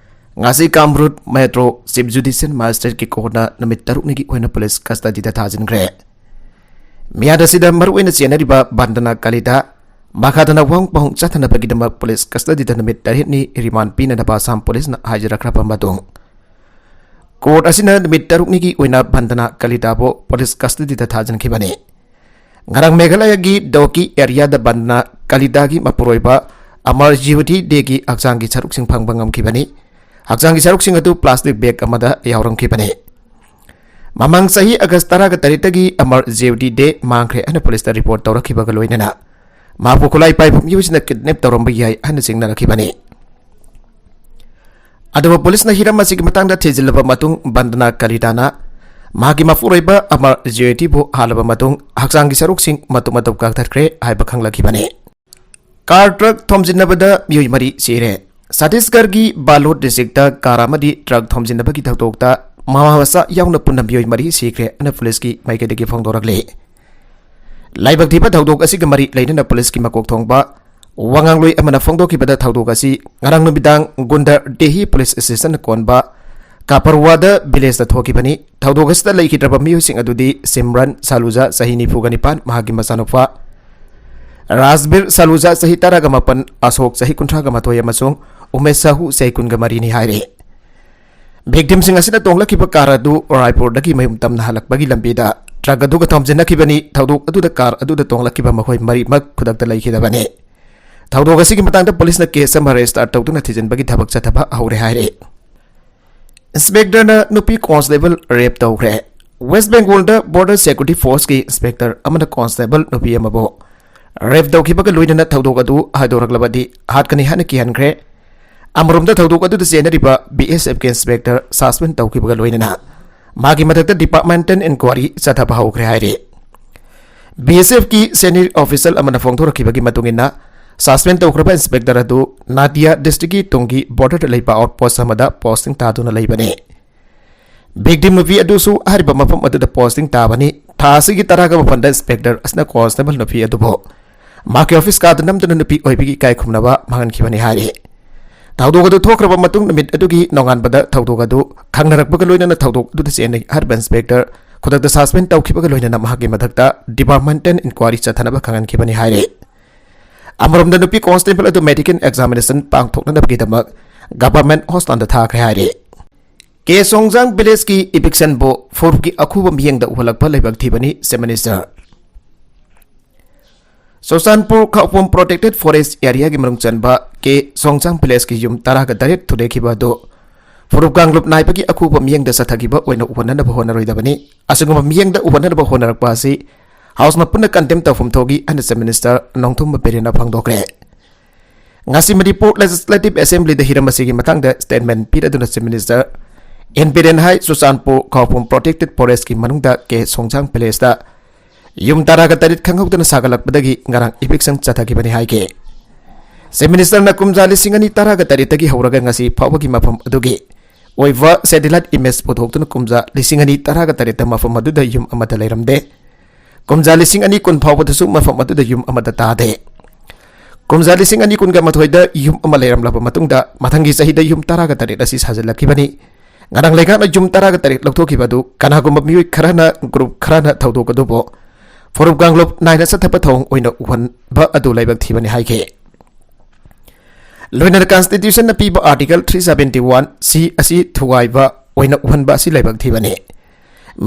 ꯉꯁꯤ ꯀꯥꯝꯔꯨꯞ ꯃꯦꯇ꯭ꯔꯣ ꯆꯤꯐ ꯖꯨꯗꯤꯁꯤꯌꯦꯜ ꯃꯦꯖꯤꯁꯇ꯭ꯔꯦꯠꯀꯤ ꯀꯣꯔꯠꯅ ꯅꯨꯃꯤꯠ ꯇꯔꯨꯛꯅꯤꯒꯤ ꯑꯣꯏꯅ ꯄꯨꯂꯤꯁ ꯀꯁꯇꯗꯤꯗ ꯊꯥꯖꯤꯟꯈ꯭ꯔꯦ꯫ ꯃꯤꯌꯥꯝ ꯑꯁꯤꯗ ꯃꯔꯨꯑꯣꯏꯅ ꯆꯦꯟꯅꯔꯤꯕ ꯕꯟꯗꯅꯥ ꯀꯥꯂꯤꯗꯥ ꯃꯈꯥ ꯇꯥꯅ ꯋꯥꯍꯪ ꯄꯥꯎꯍꯪ ꯆꯠꯊꯅꯕꯒꯤꯗꯃꯛ ꯄꯨꯂꯤꯁ ꯀꯁꯇꯗꯤꯗ ꯅꯨꯃꯤꯠ ꯇꯔꯦꯠꯅꯤ ꯔꯤꯃꯥꯟ ꯄꯤꯅꯅꯕ ꯑꯁꯥꯝ ꯄꯨꯂꯤꯁꯅ ꯍꯥꯏꯖꯔꯛꯈ꯭ꯔꯕ ꯃꯇꯨꯡ, ꯀꯣꯔꯠ ꯑꯁꯤꯅ ꯅꯨꯃꯤꯠ ꯇꯔꯨꯛꯅꯤꯒꯤ ꯑꯣꯏꯅ ꯕꯟꯗꯅꯥ ꯀꯥꯂꯤꯗꯥꯕꯨ ꯄꯨꯂꯤꯁ ꯀꯁꯇꯗꯤꯗ ꯊꯥꯖꯤꯟꯈꯤꯕꯅꯤ꯫ ꯉꯔꯥꯡ ꯃꯦꯘꯥꯂꯌꯒꯤ ꯗꯣꯀꯤ ꯑꯦꯔꯤꯌꯥꯗ ꯕꯟꯗꯅꯥ ꯀꯥꯂꯤꯗꯥꯒꯤ ꯃꯄꯨꯔꯣꯏꯕ ꯑꯃꯔ ꯖꯤꯌꯣꯇꯤ ꯗꯦꯒꯤ ꯍꯛꯆꯥꯡꯒꯤ ꯁꯔꯨꯛꯁꯤꯡ ꯐꯪꯕ ꯉꯝꯈꯤꯕꯅꯤ꯫ ꯍꯛꯆꯥꯡꯒꯤ ꯁꯔꯨꯛꯁꯤꯡ ꯑꯗꯨ ꯄ꯭ꯂꯥꯁꯇꯤꯛ ꯕꯦꯒ ꯑꯃꯗ ꯌꯥꯎꯔꯝꯈꯤꯕꯅꯤ꯫ ꯃꯃꯥꯡ ꯆꯍꯤ ꯑꯒꯁ ꯇꯔꯥꯒ ꯇꯔꯦꯠꯇꯒꯤ ꯑꯃꯔ ꯖꯦꯋꯇꯤ ꯗꯦ ꯃꯥꯡꯈ꯭ꯔꯦ ꯍꯥꯏꯅ ꯄꯨꯂꯤꯁꯇ ꯔꯤꯄꯣꯔꯠ ꯇꯧꯔꯛꯈꯤꯕꯒ ꯂꯣꯏꯅꯅ ꯃꯍꯥꯛꯄꯨ ꯈꯨꯠꯂꯥꯏ ꯄꯥꯏꯕ ꯃꯤꯑꯣꯏꯁꯤꯡꯅ ꯀꯤꯗꯅꯦꯞ ꯇꯧꯔꯝꯕ ꯌꯥꯏ ꯍꯥꯏꯅ ꯆꯤꯡꯅꯔꯛꯈꯤꯕꯅꯤ꯫ ꯑꯗꯨꯕꯨ ꯄꯨꯂꯤꯁꯅ ꯍꯤꯔꯝ ꯑꯁꯤꯒꯤ ꯃꯇꯥꯡꯗ ꯊꯤꯖꯤꯜꯂꯕ ꯃꯇꯨꯡ ꯕꯟꯗꯅꯥ ꯀꯂꯤꯇꯥꯅ ꯃꯍꯥꯛꯀꯤ ꯃꯄꯨꯔꯣꯏꯕ ꯑꯃꯔ ꯖꯦꯋꯇꯤꯕꯨ ꯍꯥꯜꯂꯕ ꯃꯇꯨꯡ ꯍꯛꯆꯥꯡꯒꯤ ꯁꯔꯨꯛꯁꯤꯡ ꯃꯇꯨꯝ ꯃꯇꯨꯝ ꯀꯛꯊꯠꯈ꯭ꯔꯦ ꯍꯥꯏꯕ ꯈꯪꯂꯛꯈꯤꯕꯅꯤ꯫ ꯀꯥꯔ ꯇ꯭ꯔꯛ ꯊꯣꯝꯖꯤꯟꯅꯕꯗ ꯃꯤꯑꯣꯏ ꯃꯔꯤ ꯁꯤꯔꯦ꯫ ꯁꯇꯤꯁꯒꯔꯒꯤ ꯕꯥꯂꯣꯗ ꯗꯤꯁꯇ꯭ꯔꯤꯛꯇ ꯀꯥꯔ ꯑꯃꯗꯤ ꯇ꯭ꯔꯛ ꯊꯣꯝꯖꯤꯟꯅꯕꯒꯤ ꯊꯧꯗꯣꯛꯇ ꯃꯃꯥ ꯃꯆꯥ ꯌꯥꯎꯅ ꯄꯨꯟꯅ ꯃꯤꯑꯣꯏ ꯃꯔꯤ ꯁꯤꯈ꯭ꯔꯦ ꯍꯥꯏꯅ ꯄꯨꯂꯤꯁꯀꯤ ꯃꯥꯏꯀꯩꯗꯒꯤ ꯐꯣꯡꯗꯣꯔꯛꯂꯤ꯫ ꯂꯥꯏꯕꯛ ꯊꯤꯕ ꯊꯧꯗꯣꯛ ꯑꯁꯤꯒ ꯃꯔꯤ ꯂꯩꯅꯅ ꯄꯨꯂꯤꯁꯀꯤ ꯃꯀꯣꯛ ꯊꯣꯡꯕ ꯋꯥꯉꯥꯡꯂꯣꯏ ꯑꯃꯅ ꯐꯣꯡꯗꯣꯛꯈꯤꯕꯗ ꯊꯧꯗꯣꯛ ꯑꯁꯤ ꯉꯔꯥꯡ ꯅꯨꯃꯤꯗꯥꯡ ꯒꯨꯟꯗꯔ ꯗꯦꯍꯤ ꯄꯨꯂꯤꯁ ꯁ꯭ꯇꯦꯁꯟꯅ ꯀꯣꯟꯕ ꯀꯥꯄꯔꯋꯥꯗ ꯚꯤꯂꯦꯖꯇ ꯊꯣꯛꯈꯤꯕꯅꯤ꯫ ꯊꯧꯗꯣꯛ ꯑꯁꯤꯗ ꯂꯩꯈꯤꯗ꯭ꯔꯕ ꯃꯤꯑꯣꯏꯁꯤꯡ ꯑꯗꯨꯗꯤ ꯁꯤꯝꯔꯟ ꯁꯥꯂꯨꯖꯥ ꯆꯍꯤ ꯅꯤꯐꯨꯒ ꯅꯤꯄꯥꯟ, ꯃꯍꯥꯛꯀꯤ ꯃꯆꯥꯅꯨꯄꯥ ꯔꯥꯖꯕꯤꯔ ꯁꯥꯂꯨꯖꯥ ꯆꯍꯤ ꯇꯔꯥꯒ ꯃꯥꯄꯟ, ꯑꯁꯣꯛ ꯆꯍꯤ ꯀꯨꯟꯊ꯭ꯔꯥꯒ ꯃꯥꯊꯣꯏ ꯑꯃꯁꯨꯡ ꯎꯃꯦꯁ ꯁꯥꯍꯨ ꯆꯍꯤ ꯀꯨꯟꯒ ꯃꯔꯤꯅꯤ ꯍꯥꯏꯔꯤ꯫ ꯚꯤꯛꯇꯤꯝꯁꯤꯡ ꯑꯁꯤꯅ ꯇꯣꯡꯂꯛꯈꯤꯕ ꯀꯥꯔ ꯑꯗꯨ ꯔꯥꯏꯄꯨꯔꯗꯒꯤ ꯃꯌꯨꯝ ꯇꯝꯅ ꯍꯜꯂꯛꯄꯒꯤ ꯂꯝꯕꯤꯗ ꯇ꯭ꯔꯛ ꯑꯗꯨꯒ ꯊꯣꯝꯖꯤꯟꯅꯈꯤꯕꯅꯤ꯫ ꯊꯧꯗꯣꯛ ꯑꯗꯨꯗ ꯀꯥꯔ ꯑꯗꯨꯗ ꯇꯣꯡꯂꯛꯈꯤꯕ ꯃꯈꯣꯏ ꯃꯔꯤꯃꯛ ꯈꯨꯗꯛꯇ ꯂꯩꯈꯤꯗꯕꯅꯤ꯫ ꯊꯧꯗꯣꯛ ꯑꯁꯤꯒꯤ ꯃꯇꯥꯡꯗ ꯄꯨꯂꯤꯁꯅ ꯀꯦꯁ ꯑꯃ ꯔꯦꯖꯤꯁꯇꯥꯔ ꯇꯧꯗꯨꯅ ꯊꯤꯖꯤꯟꯕꯒꯤ ꯊꯕꯛ ꯆꯠꯊꯕ ꯍꯧꯔꯦ ꯍꯥꯏꯔꯤ꯫ ꯏꯟꯁꯄꯦꯛꯇꯔꯅ ꯅꯨꯄꯤ ꯀꯣꯟꯁꯇꯦꯕꯜ ꯔꯦꯞ ꯇꯧꯈ꯭ꯔꯦ꯫ ꯋꯦꯁ ꯕꯦꯡꯒꯣꯜꯗ ꯕꯣꯔꯗꯔ ꯁꯦꯀ꯭ꯌꯨꯔꯤꯇꯤ ꯐꯣꯔꯁꯀꯤ ꯏꯟꯁꯄꯦꯛꯇꯔ ꯑꯃꯅ ꯀꯣꯟꯁꯇꯦꯕꯜ ꯅꯨꯄꯤ ꯑꯃꯕꯨ ꯔꯦꯞ ꯇꯧꯈꯤꯕꯒ ꯂꯣꯏꯅꯅ ꯊꯧꯗꯣꯛ ꯑꯗꯨ ꯍꯥꯏꯗꯣꯔꯛꯂꯕꯗꯤ ꯍꯥꯠꯀꯅꯤ ꯍꯥꯏꯅ ꯀꯤꯍꯟꯈ꯭ꯔꯦ꯫ ꯑꯃꯔꯣꯝꯗ ꯊꯧꯗꯣꯛ ꯑꯗꯨꯗ ꯆꯦꯟꯅꯔꯤꯕ ꯕꯤ ꯑꯦꯁ ꯑꯦꯐꯀꯤ ꯏꯟꯁꯄꯦꯛꯇꯔ ꯁꯁꯄꯦꯟ ꯇꯧꯈꯤꯕꯒ ꯂꯣꯏꯅꯅ ꯃꯥꯒꯤ ꯃꯊꯛꯇ ꯗꯤꯄꯥꯔꯠꯃꯦꯟꯇꯦꯜ ꯏꯟꯀ꯭ꯋꯥꯔꯤ ꯆꯠꯊꯕ ꯍꯧꯈ꯭ꯔꯦ ꯍꯥꯏꯔꯤ꯫ ꯕꯤ ꯑꯦꯁ ꯑꯦꯐꯀꯤ ꯁꯦꯅꯤꯌꯔ ꯑꯣꯐꯤꯁꯤꯌꯦꯜ ꯑꯃꯅ ꯐꯣꯡꯗꯣꯔꯛꯈꯤꯕꯒꯤ ꯃꯇꯨꯡ ꯏꯟꯅ, ꯁꯁꯄꯦꯟ ꯇꯧꯈ꯭ꯔꯕ ꯏꯟꯁꯄꯦꯛꯇꯔ ꯑꯗꯨ ꯅꯥꯗꯤꯌꯥ ꯗꯤꯁꯇ꯭ꯔꯤꯛꯀꯤ ꯇꯨꯡꯒꯤ ꯕꯣꯔꯗꯔꯗ ꯂꯩꯕ ꯑꯥꯎꯠꯄꯣꯁ ꯑꯃꯗ ꯄꯣꯁꯇꯤꯡ ꯇꯥꯗꯨꯅ ꯂꯩꯕꯅꯤ꯫ ꯚꯤꯛꯇꯤꯝ ꯅꯨꯄꯤ ꯑꯗꯨꯁꯨ ꯍꯥꯏꯔꯤꯕ ꯃꯐꯝ ꯑꯗꯨꯗ ꯄꯣꯁꯇꯤꯡ ꯇꯥꯕꯅꯤ꯫ ꯊꯥ ꯑꯁꯤꯒꯤ ꯇꯔꯥꯒ ꯃꯥꯄꯟꯗ ꯏꯟꯁꯄꯦꯛꯇꯔ ꯑꯁꯤꯅ ꯀꯣꯟꯁꯇꯦꯕꯜ ꯅꯨꯄꯤ ꯑꯗꯨꯕꯨ ꯃꯍꯥꯛꯀꯤ ꯑꯣꯐꯤꯁ ꯀꯥꯗ ꯅꯝꯗꯨꯅ ꯅꯨꯄꯤ ꯑꯣꯏꯕꯒꯤ ꯏꯀꯥꯏ ꯈꯨꯝꯅꯕ ꯃꯥꯡꯍꯟꯈꯤꯕꯅꯤ ꯍꯥꯏꯔꯤ꯫ ꯊꯧꯗꯣꯛ ꯑꯗꯨ ꯊꯣꯛꯈ꯭ꯔꯕ ꯃꯇꯨꯡ ꯅꯨꯃꯤꯠ ꯑꯗꯨꯒꯤ ꯅꯣꯡꯉꯥꯟꯕꯗ ꯊꯧꯗꯣꯛ ꯑꯗꯨ ꯈꯪꯅꯔꯛꯄꯒ ꯂꯣꯏꯅꯅ ꯊꯧꯗꯣꯛ ꯑꯗꯨꯗ ꯆꯦꯟꯅꯩ ꯍꯥꯏꯔꯤꯕ ꯏꯟꯁꯄꯦꯛꯇꯔ ꯈꯨꯗꯛꯇ ꯁꯁꯄꯦꯟ ꯇꯧꯈꯤꯕꯒ ꯂꯣꯏꯅꯅ ꯃꯍꯥꯛꯀꯤ ꯃꯊꯛꯇ ꯗꯤꯄꯥꯔꯠꯃꯦꯟꯇꯦꯜ ꯏꯟꯀ꯭ꯋꯥꯔꯤ ꯆꯠꯊꯅꯕ ꯈꯪꯍꯟꯈꯤꯕꯅꯤ ꯍꯥꯏꯔꯤ꯫ ꯑꯃꯔꯣꯝꯗ ꯅꯨꯄꯤ ꯀꯣꯟꯁꯇꯦꯕꯜ ꯑꯗꯨ ꯃꯦꯗꯤꯀꯦꯜ ꯑꯦꯛꯖꯥꯃꯤꯅꯦꯁꯟ ꯄꯥꯡꯊꯣꯛꯅꯕꯒꯤꯗꯃꯛ ꯒꯚꯔꯟꯃꯦꯟꯠ ꯍꯣꯁꯄꯤꯇꯥꯜꯗ ꯊꯥꯈ꯭ꯔꯦ ꯍꯥꯏꯔꯤ꯫ ꯀꯦ ꯁꯣꯡꯖꯥꯡ ꯚꯤꯂꯦꯖꯀꯤ ꯏꯚꯤꯛꯁꯟꯕꯨ ꯐꯨꯔꯨꯞꯀꯤ ꯑꯈꯨꯕ ꯃꯤꯠꯌꯦꯡꯗ ꯎꯍꯜꯂꯛꯄ ꯂꯩꯕꯥꯛ ꯊꯤꯕꯅꯤ, chief minister. Churachandpur ꯈꯥꯎꯄꯨꯝ protected forest ꯑꯦꯔꯤꯌꯥꯒꯤ ꯃꯅꯨꯡ ꯆꯟꯕ ꯀꯦ ꯁꯣꯡꯖꯥꯡ ꯚꯤꯂꯦꯖꯀꯤ ꯌꯨꯝ ꯇꯔꯥꯒ ꯇꯔꯦꯠ ꯊꯨꯗꯦꯛꯈꯤꯕ ꯑꯗꯨ ꯐꯨꯔꯨꯞ ꯀꯥꯡꯂꯨꯞ ꯅꯥꯏꯕꯒꯤ ꯑꯈꯨꯕ ꯃꯤꯠꯌꯦꯡꯗ ꯆꯠꯊꯈꯤꯕ ꯑꯣꯏꯅ ꯎꯍꯟꯅꯅꯕ ꯍꯣꯠꯅꯔꯣꯏꯗꯕꯅꯤ꯫ ꯑꯁꯤꯒꯨꯝꯕ ꯃꯤꯠꯌꯦꯡꯗ ꯎꯍꯟꯅꯅꯕ ꯍꯣꯠꯅꯔꯛꯄ ꯑꯁꯤ House ꯅ ꯄꯨꯟꯅ condemn ꯇꯧꯐꯝ ꯊꯣꯛꯏ ꯍꯥꯏꯅ Chief Minister ꯅꯣꯡꯊꯣꯝꯕꯝ ꯕꯤꯔꯦꯟꯅ ꯐꯣꯡꯗꯣꯛꯈ꯭ꯔꯦ꯫ ꯉꯁꯤ ꯃꯅꯤꯄꯨꯔ Legislative Assembly ꯗ ꯍꯤꯔꯝ ꯑꯁꯤꯒꯤ ꯃꯇꯥꯡꯗ statement ꯄꯤꯔꯗꯨꯅ Chief Minister N Biren ꯍꯥꯏ ꯆꯨꯔꯆꯥꯟꯄꯨꯔ ꯈꯥꯎꯄꯨꯝ Protected Forest ꯀꯤ ꯃꯅꯨꯡꯗ ꯀꯦ ꯁꯣꯡꯖꯥꯡ Village ꯇ ꯌꯨꯝ ꯇꯔꯥꯒ ꯇꯔꯦꯠ ꯈꯪꯍꯧꯗꯅ ꯁꯥꯒꯠꯂꯛꯄꯗꯒꯤ ꯉꯔꯥꯡ eviction ꯆꯠꯊꯈꯤꯕꯅꯤ ꯍꯥꯏꯈꯤ꯫ Chief Minister ꯅ ꯀꯨꯝꯖꯥ ꯂꯤꯁꯤꯡ ꯑꯅꯤ ꯇꯔꯥꯒ ꯇꯔꯦꯠꯇꯒꯤ ꯍꯧꯔꯒ ꯉꯁꯤ ꯐꯥꯎꯕꯒꯤ ꯃꯐꯝ ꯑꯗꯨꯒꯤ ꯑꯣꯏꯕ satellite image ꯄꯨꯊꯣꯛꯇꯨꯅ ꯀꯨꯝꯖꯥ ꯂꯤꯁꯤꯡ ꯑꯅꯤ ꯇꯔꯥꯒ ꯇꯔꯦꯠꯇ ꯃꯐꯝ ꯑꯗꯨꯗ ꯌꯨꯝ ꯑꯃꯠꯇ ꯂꯩꯔꯝꯗꯦ꯫ ꯀꯨꯝꯖꯥ ꯂꯤꯁꯤꯡ ꯑꯅꯤ ꯀꯨꯟ ꯐꯥꯎꯕꯗꯁꯨ ꯃꯐꯝ ꯑꯗꯨꯗ ꯌꯨꯝ ꯑꯃꯠꯇ ꯇꯥꯗꯦ꯫ ꯀꯨꯝꯖꯥ ꯂꯤꯁꯤꯡ ꯑꯅꯤ ꯀꯨꯟꯒ ꯃꯥꯊꯣꯏꯗ ꯌꯨꯝ ꯑꯃ ꯂꯩꯔꯝꯂꯕ ꯃꯇꯨꯡꯗ ꯃꯊꯪꯒꯤ ꯆꯍꯤꯗ ꯌꯨꯝ ꯇꯔꯥꯒ ꯇꯔꯦꯠ ꯑꯁꯤ ꯁꯥꯖꯤꯜꯂꯛꯈꯤꯕꯅꯤ꯫ ꯉꯔꯥꯡ ꯂꯩꯉꯥꯛꯅ ꯌꯨꯝ ꯇꯔꯥꯒ ꯇꯔꯦꯠ ꯂꯧꯊꯣꯛꯈꯤꯕ ꯑꯗꯨ ꯀꯅꯥꯒꯨꯝꯕ ꯃꯤꯑꯣꯏ ꯈꯔꯅ, group ꯈꯔꯅ ꯊꯧꯗꯣꯛ ꯑꯗꯨꯕꯨ ꯐꯨꯔꯨꯞ ꯀꯥꯡꯂꯨꯞ ꯅꯥꯏꯅ ꯆꯠꯊꯕ ꯊꯧꯑꯣꯡ ꯑꯣꯏꯅ ꯎꯍꯟꯕ ꯑꯗꯨ ꯂꯥꯏꯕꯛ ꯊꯤꯕꯅꯤ ꯍꯥꯏꯈꯤ꯫ ꯂꯣꯏꯅꯅ Constitution ꯅ ꯄꯤꯕ Article three seventy one C ꯑꯁꯤ ꯊꯨꯒꯥꯏꯕ ꯑꯣꯏꯅ ꯎꯍꯟꯕ ꯑꯁꯤ ꯂꯥꯏꯕꯛ ꯊꯤꯕꯅꯤ꯫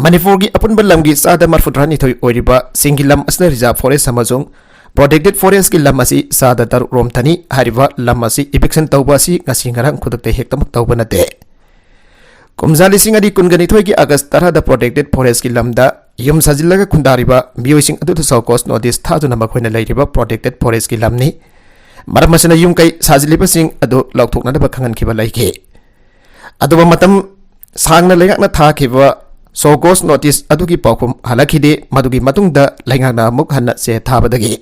ꯃꯅꯤꯄꯨꯔꯒꯤ ꯑꯄꯨꯟꯕ ꯂꯝꯒꯤ ꯆꯥꯗ ꯃꯔꯐꯨꯇꯔꯥꯅꯤꯊꯣꯏ ꯑꯣꯏꯔꯤꯕ ꯆꯤꯡꯒꯤ ꯂꯝ ꯑꯁꯤꯅ reserve forest ꯑꯃꯁꯨꯡ protected forest ꯀꯤ ꯂꯝ ꯑꯁꯤ ꯆꯥꯗ ꯇꯔꯨꯛ ꯔꯣꯝꯇꯅꯤ꯫ ꯍꯥꯏꯔꯤꯕ ꯂꯝ ꯑꯁꯤ eviction ꯇꯧꯕ ꯑꯁꯤ ꯉꯁꯤ ꯉꯔꯥꯡ ꯈꯨꯗꯛꯇ ꯍꯦꯛꯇꯃꯛ ꯇꯧꯕ ꯅꯠꯇꯦ꯫ ꯀꯨꯝꯖꯥ ꯂꯤꯁꯤꯡ ꯑꯅꯤ ꯀꯨꯟꯒ ꯅꯤꯊꯣꯏꯒꯤ August ꯇꯔꯥꯗ protected forest ꯀꯤ ꯂꯝꯗ ꯌꯨꯝ ꯁꯥꯖꯤꯜꯂꯒ ꯈꯨꯟꯗꯥꯔꯤꯕ ꯃꯤꯑꯣꯏꯁꯤꯡ ꯑꯗꯨꯗ show cause notice ꯊꯥꯗꯨꯅ ꯃꯈꯣꯏꯅ ꯂꯩꯔꯤꯕ protected forest ꯀꯤ ꯂꯝꯅꯤ꯫ ꯃꯔꯝ ꯑꯁꯤꯅ ꯌꯨꯝ ꯀꯩ ꯁꯥꯖꯤꯜꯂꯤꯕꯁꯤꯡ ꯑꯗꯨ ꯂꯧꯊꯣꯛꯅꯅꯕ ꯈꯪꯍꯟꯈꯤꯕ ꯂꯩꯈꯤ꯫ ꯑꯗꯨꯕꯨ ꯃꯇꯝ ꯁꯥꯡꯅ ꯂꯩꯉꯥꯛꯅ ꯊꯥꯈꯤꯕ show cause notice ꯑꯗꯨꯒꯤ ꯄꯥꯎꯈꯨꯝ ꯍꯜꯂꯛꯈꯤꯗꯦ꯫ ꯃꯗꯨꯒꯤ ꯃꯇꯨꯡꯗ ꯂꯩꯉꯥꯛꯅ ꯑꯃꯨꯛ ꯍꯟꯅ ꯆꯦ ꯊꯥꯕꯗꯒꯤ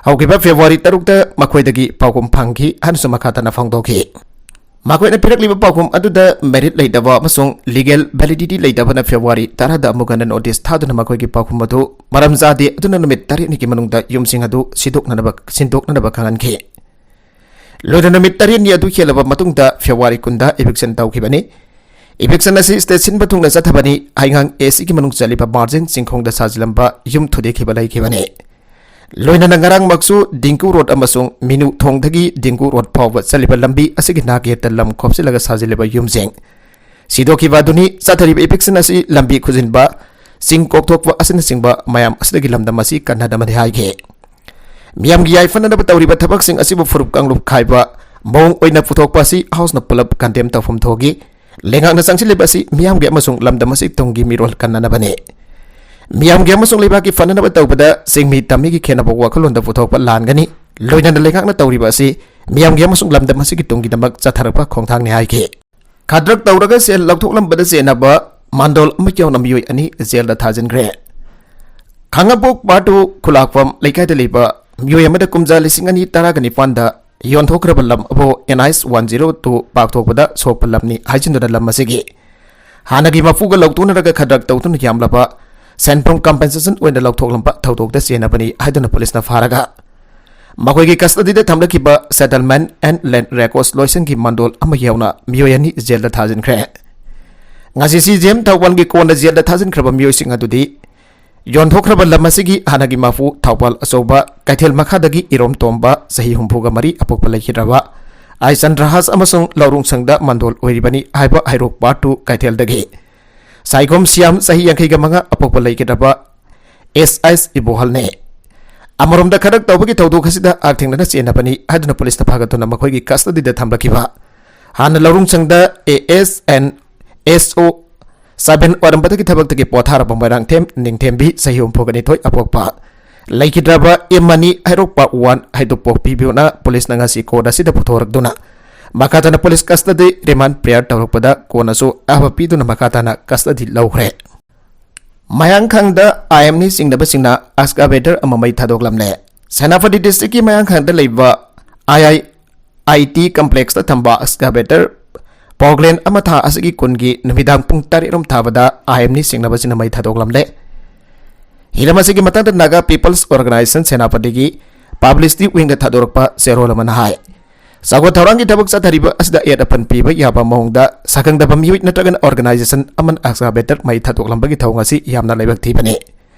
ꯍꯧꯈꯤꯕ February ꯇꯔꯨꯛꯇ ꯃꯈꯣꯏꯗꯒꯤ ꯄꯥꯎꯈꯨꯝ ꯐꯪꯈꯤ ꯍꯥꯏꯅꯁꯨ ꯃꯈꯥ ꯇꯥꯅ ꯐꯣꯡꯗꯣꯛꯈꯤ꯫ ꯃꯈꯣꯏꯅ ꯄꯤꯔꯛꯂꯤꯕ ꯄꯥꯎꯈꯨꯝ ꯑꯗꯨꯗ merit ꯂꯩꯇꯕ ꯑꯃꯁꯨꯡ legal validity ꯂꯩꯇꯕꯅ February ꯇꯔꯥꯗ ꯑꯃꯨꯛ ꯍꯟꯅ notice ꯊꯥꯗꯨꯅ ꯃꯈꯣꯏꯒꯤ ꯄꯥꯎꯈꯨꯝ ꯑꯗꯨ ꯃꯔꯝ ꯆꯥꯗꯦ, ꯑꯗꯨꯅ ꯅꯨꯃꯤꯠ ꯇꯔꯦꯠꯅꯤꯒꯤ ꯃꯅꯨꯡꯗ ꯌꯨꯝꯁꯤꯡ ꯑꯗꯨ ꯁꯤꯗꯣꯛꯅꯅꯕ, ꯁꯤꯟꯗꯣꯛꯅꯅꯕ ꯈꯪꯍꯟꯈꯤ꯫ ꯂꯣꯏꯅꯅ ꯅꯨꯃꯤꯠ ꯇꯔꯦꯠꯅꯤ ꯑꯗꯨ ꯍꯦꯜꯂꯕ ꯃꯇꯨꯡꯗ February ꯀꯨꯟꯗ eviction ꯇꯧꯈꯤꯕꯅꯤ꯫ Eviction ꯑꯁꯤ state ꯁꯤꯟꯕ ꯊꯨꯡꯅ ꯆꯠꯊꯕꯅꯤ꯫ ꯍꯩꯉꯥꯡ A C ꯒꯤ ꯃꯅꯨꯡ ꯆꯜꯂꯤꯕ margin ꯆꯤꯡꯈꯣꯡꯗ ꯁꯥꯖꯤꯜꯂꯝꯕ ꯌꯨꯝ ꯊꯨꯗꯦꯛꯈꯤꯕ ꯂꯩꯈꯤꯕꯅꯤ꯫ ꯂꯣꯏꯅꯅ ꯉꯔꯥꯡꯃꯛꯁꯨ ꯗꯤꯡꯀꯨ road ꯑꯃꯁꯨꯡ ꯃꯤꯅꯨ ꯊꯣꯡꯗꯒꯤ ꯗꯤꯡꯀꯨ road ꯐꯥꯎꯕ ꯆꯠꯂꯤꯕ ꯂꯝꯕꯤ ꯑꯁꯤꯒꯤ ꯅꯥꯛꯌꯦꯠꯇ ꯂꯝ ꯈꯣꯞꯆꯤꯜꯂꯒ ꯁꯥꯖꯤꯜꯂꯤꯕ ꯌꯨꯝꯁꯤꯡ ꯁꯤꯗꯣꯛꯈꯤꯕ ꯑꯗꯨꯅꯤ꯫ ꯆꯠꯊꯔꯤꯕ eviction ꯑꯁꯤ ꯂꯝꯕꯤ ꯈꯨꯖꯤꯟꯕ, ꯆꯤꯡ ꯀꯣꯛꯊꯣꯛꯄ ꯑꯁꯤꯅꯆꯤꯡꯕ ꯃꯌꯥꯝ ꯑꯁꯤꯗꯒꯤ ꯂꯝꯗꯝ ꯑꯁꯤ ꯀꯟꯅꯗꯕꯅꯤ ꯍꯥꯏꯈꯤ꯫ ꯃꯤꯌꯥꯝꯒꯤ ꯌꯥꯏꯐꯅꯅꯕ ꯇꯧꯔꯤꯕ ꯊꯕꯛꯁꯤꯡ ꯑꯁꯤꯕꯨ ꯐꯨꯔꯨꯞ ꯀꯥꯡꯂꯨꯞ ꯈꯥꯏꯕ ꯃꯑꯣꯡ ꯑꯣꯏꯅ ꯄꯨꯊꯣꯛꯄ ꯑꯁꯤ House ꯅ ꯄꯨꯂꯞ condemn ꯇꯧꯐꯝ ꯊꯣꯛꯏ꯫ ꯂꯩꯉꯥꯛꯅ ꯆꯪꯁꯤꯜꯂꯤꯕ ꯑꯁꯤ ꯃꯤꯌꯥꯝꯒꯤ ꯑꯃꯁꯨꯡ ꯂꯝꯗꯝ ꯑꯁꯤ ꯇꯨꯡꯒꯤ ꯃꯤꯔꯣꯜ ꯀꯟꯅꯅꯕꯅꯤ꯫ ꯃꯤꯌꯥꯝꯒꯤ ꯑꯃꯁꯨꯡ ꯂꯩꯕꯥꯛꯀꯤ ꯐꯅꯅꯕ ꯇꯧꯕꯗ ꯆꯤꯡꯃꯤ ꯇꯝꯃꯤꯒꯤ ꯈꯦꯠꯅꯕ ꯋꯥꯈꯜꯂꯣꯟꯗ ꯄꯨꯊꯣꯛꯄ ꯂꯥꯟꯒꯅꯤ꯫ ꯂꯣꯏꯅꯅ ꯂꯩꯉꯥꯛꯅ ꯇꯧꯔꯤꯕ ꯑꯁꯤ ꯃꯤꯌꯥꯝꯒꯤ ꯑꯃꯁꯨꯡ ꯂꯝꯗꯝ ꯑꯁꯤꯒꯤ ꯇꯨꯡꯒꯤꯗꯃꯛ ꯆꯠꯊꯔꯛꯄ ꯈꯣꯡꯊꯥꯡꯅꯤ ꯍꯥꯏꯈꯤ꯫ ꯈꯗ꯭ꯔꯛ ꯇꯧꯔꯒ ꯁꯦꯜ ꯂꯧꯊꯣꯛꯂꯝꯕꯗ ꯆꯦꯟꯅꯕ ꯃꯥꯟꯗꯣꯜ ꯑꯃ ꯌꯥꯎꯅ ꯃꯤꯑꯣꯏ ꯑꯅꯤ ꯖꯦꯜꯗ ꯊꯥꯖꯤꯟꯈ꯭ꯔꯦ꯫ ꯈꯥꯡꯉꯕꯣꯛ ꯄꯥꯔꯠ ꯇꯨ ꯈꯨꯂꯥꯛꯄꯝ ꯂꯩꯀꯥꯏꯗ ꯂꯩꯕ ꯃꯤꯑꯣꯏ ꯑꯃꯗ ꯀꯨꯝꯖꯥ ꯂꯤꯁꯤꯡ ꯑꯅꯤ ꯇꯔꯥꯒ ꯅꯤꯄꯥꯟꯗ ꯌꯣꯟꯊꯣꯛꯈ꯭ꯔꯕ ꯂꯝ ꯑꯕꯨ N H one zero two ꯄꯥꯛꯊꯣꯛꯄꯗ ꯁꯣꯛꯄ ꯂꯝꯅꯤ ꯍꯥꯏꯖꯤꯟꯗꯨꯅ ꯂꯝ ꯑꯁꯤꯒꯤ ꯍꯥꯟꯅꯒꯤ ꯃꯄꯨꯒ ꯂꯧꯊꯣꯛꯅꯔꯒ ꯈꯗ꯭ꯔꯛ ꯇꯧꯗꯨꯅ ꯌꯥꯝꯂꯕ ꯁꯦꯟꯐꯝ ꯀꯝꯄꯦꯟꯁꯦꯁꯟ ꯑꯣꯏꯅ ꯂꯧꯊꯣꯛꯂꯝꯕ ꯊꯧꯗꯣꯛꯇ ꯆꯦꯟꯅꯕꯅꯤ ꯍꯥꯏꯗꯨꯅ ꯄꯨꯂꯤꯁꯅ ꯐꯥꯔꯒ ꯃꯈꯣꯏꯒꯤ ꯀꯁꯇꯗꯤꯗ ꯊꯝꯂꯛꯈꯤꯕ ꯁꯦꯇꯜꯃꯦꯟ ꯑꯦꯟ ꯂꯦꯟ ꯔꯦꯀꯣꯔꯗꯁ ꯂꯣꯏꯁꯪꯒꯤ ꯃꯥꯟꯗꯣꯜ ꯑꯃ ꯌꯥꯎꯅ ꯃꯤꯑꯣꯏ ꯑꯅꯤ ꯖꯦꯜꯗ ꯊꯥꯖꯤꯟꯈ꯭ꯔꯦ꯫ ꯉꯁꯤ ꯁꯤ ꯖꯤ ꯑꯦꯝ ꯊꯧꯕꯥꯜꯒꯤ ꯀꯣꯟꯅ ꯖꯦꯜꯗ ꯊꯥꯖꯤꯟꯈ꯭ꯔꯕ ꯃꯤꯑꯣꯏꯁꯤꯡ ꯑꯗꯨꯗꯤ ꯌꯣꯟꯊꯣꯛꯈ꯭ꯔꯕ ꯂꯝ ꯑꯁꯤꯒꯤ ꯍꯥꯟꯅꯒꯤ ꯃꯄꯨ ꯊꯧꯕꯥꯜ ꯑꯆꯧꯕ ꯀꯩꯊꯦꯜ ꯃꯈꯥꯗꯒꯤ ꯏꯔꯣꯝ ꯇꯣꯝꯕ, ꯆꯍꯤ ꯍꯨꯝꯐꯨꯒ ꯃꯔꯤ, ꯑꯄꯣꯛꯄ ꯂꯩꯈꯤꯗ꯭ꯔꯕ ꯑꯥꯏ ꯆꯟꯗ꯭ꯔꯍꯥꯁ ꯑꯃꯁꯨꯡ ꯂꯧꯔꯨꯡꯁꯪꯗ ꯃꯥꯟꯗꯣꯜ ꯑꯣꯏꯔꯤꯕꯅꯤ ꯍꯥꯏꯕ ꯍꯩꯔꯣꯛ ꯄꯥꯔꯠ ꯇꯨ ꯀꯩꯊꯦꯜꯗꯒꯤ ꯁꯥꯏꯒꯣꯝ ꯁꯤꯌꯥꯝ, ꯆꯍꯤ ꯌꯥꯡꯈꯩꯒ ꯃꯉꯥ, ꯑꯄꯣꯛꯄ ꯂꯩꯈꯤꯗ꯭ꯔꯕ ꯑꯦꯁ ꯑꯥꯏꯁ ꯏꯕꯣꯍꯜꯅꯦ꯫ ꯑꯃꯔꯣꯝꯗ ꯈꯗ꯭ꯔꯛ ꯇꯧꯕꯒꯤ ꯊꯧꯗꯣꯛ ꯑꯁꯤꯗ ꯍꯛꯊꯦꯡꯅꯅ ꯆꯦꯟꯅꯕꯅꯤ ꯍꯥꯏꯗꯨꯅ ꯄꯨꯂꯤꯁꯅ ꯐꯥꯒꯠꯇꯨꯅ ꯃꯈꯣꯏꯒꯤ ꯀꯁꯇꯗꯤꯗ ꯊꯝꯂꯛꯈꯤꯕ ꯍꯥꯟꯅ ꯂꯧꯔꯨꯡꯁꯪꯗ ꯑꯦ ꯑꯦꯁ ꯑꯦꯟ ꯑꯦꯁ ꯑꯣ ꯁꯕꯦꯟ ꯑꯣꯏꯔꯝꯕꯗꯒꯤ ꯊꯕꯛꯇꯒꯤ ꯄꯣꯊꯥꯔꯕ ꯃꯣꯏꯔꯥꯡꯊꯦꯝ ꯅꯤꯡꯊꯦꯝꯕꯤ, ꯆꯍꯤ ꯍꯨꯝꯐꯨꯒ ꯅꯤꯊꯣꯏ, ꯑꯄꯣꯛꯄ ꯂꯩꯈꯤꯗ꯭ꯔꯕ ꯏꯃꯅꯤ ꯍꯩꯔꯣꯛꯄ ꯋꯥꯟ ꯍꯩꯗꯨꯄꯣꯛ ꯄꯤꯕꯤꯌꯨꯅ ꯄꯨꯂꯤꯁꯅ ꯉꯁꯤ ꯀꯣꯔꯠ ꯑꯁꯤꯗ ꯄꯨꯊꯣꯔꯛꯇꯨꯅ ꯃꯈꯥ ꯇꯥꯅ ꯄꯨꯂꯤꯁ ꯀꯁꯇꯗꯤ ꯔꯤꯃꯥꯟ ꯄ꯭ꯔꯦꯌꯔ ꯇꯧꯔꯛꯄꯗ ꯀꯣꯟꯅꯁꯨ ꯑꯌꯥꯕ ꯄꯤꯗꯨꯅ ꯃꯈꯥ ꯇꯥꯅ ꯀꯁꯇꯗꯤ ꯂꯧꯈ꯭ꯔꯦ꯫ ꯃꯌꯥꯡꯈꯪꯗ ꯑꯥꯏ ꯑꯦꯝꯅꯤ ꯆꯤꯡꯅꯕꯁꯤꯡꯅ ꯑꯦꯛꯁꯀꯥꯚꯦꯇꯔ ꯑꯃ ꯃꯩ ꯊꯥꯗꯣꯛꯂꯝꯂꯦ꯫ ꯁꯦꯅꯥꯄꯇꯤ ꯗꯤꯁꯇ꯭ꯔꯤꯛꯀꯤ ꯃꯌꯥꯡꯈꯪꯗ ꯂꯩꯕ ꯑꯥꯏ ꯑꯥꯏ ꯑꯥꯏ ꯇꯤ ꯀꯝꯄ꯭ꯂꯦꯛꯁꯇ ꯊꯝꯕ ꯑꯦꯛꯁꯀꯥꯚꯦꯇꯔ ꯄꯣꯒ꯭ꯂꯦꯟ ꯑꯃ ꯊꯥ ꯑꯁꯤꯒꯤ ꯀꯨꯟꯒꯤ ꯅꯨꯃꯤꯗꯥꯡ ꯄꯨꯡ ꯇꯔꯦꯠ ꯔꯣꯝ ꯊꯥꯕꯗ ꯑꯥꯏ ꯑꯦꯝꯅꯤ ꯆꯤꯡꯅꯕꯁꯤꯡꯅ ꯃꯩ ꯊꯥꯗꯣꯛꯂꯝꯂꯦ꯫ ꯍꯤꯔꯝ ꯑꯁꯤꯒꯤ ꯃꯇꯥꯡꯗ ꯅꯥꯒꯥ ꯄꯤꯄꯜꯁ ꯑꯣꯔꯒꯅꯥꯏꯖꯦꯁꯟ ꯁꯦꯅꯥꯄꯇꯤꯒꯤ ꯄꯕ꯭ꯂꯤꯁꯤꯇꯤ ꯋꯤꯡꯗ ꯊꯥꯗꯣꯔꯛꯄ ꯆꯦꯔꯣꯜ ꯑꯃꯅ ꯍꯥꯏ, ꯆꯥꯎꯈꯠ ꯊꯧꯔꯥꯡꯒꯤ ꯊꯕꯛ ꯆꯠꯊꯔꯤꯕ ꯑꯁꯤꯗ ꯑꯌꯦꯠ ꯑꯄꯟ ꯄꯤꯕ ꯌꯥꯕ ꯃꯑꯣꯡꯗ ꯁꯛꯈꯪꯗꯕ ꯃꯤꯑꯣꯏ ꯅꯠꯇ꯭ꯔꯒꯅ ꯑꯣꯔꯒꯅꯥꯏꯖꯦꯁꯟ ꯑꯃꯅ ꯑꯦꯛꯁꯀꯥꯚꯦꯇꯔ ꯃꯩ ꯊꯥꯗꯣꯛꯂꯝꯕꯒꯤ ꯊꯧꯑꯣꯡ ꯑꯁꯤ ꯌꯥꯝꯅ ꯂꯥꯏꯕꯛ ꯊꯤꯕꯅꯤ꯫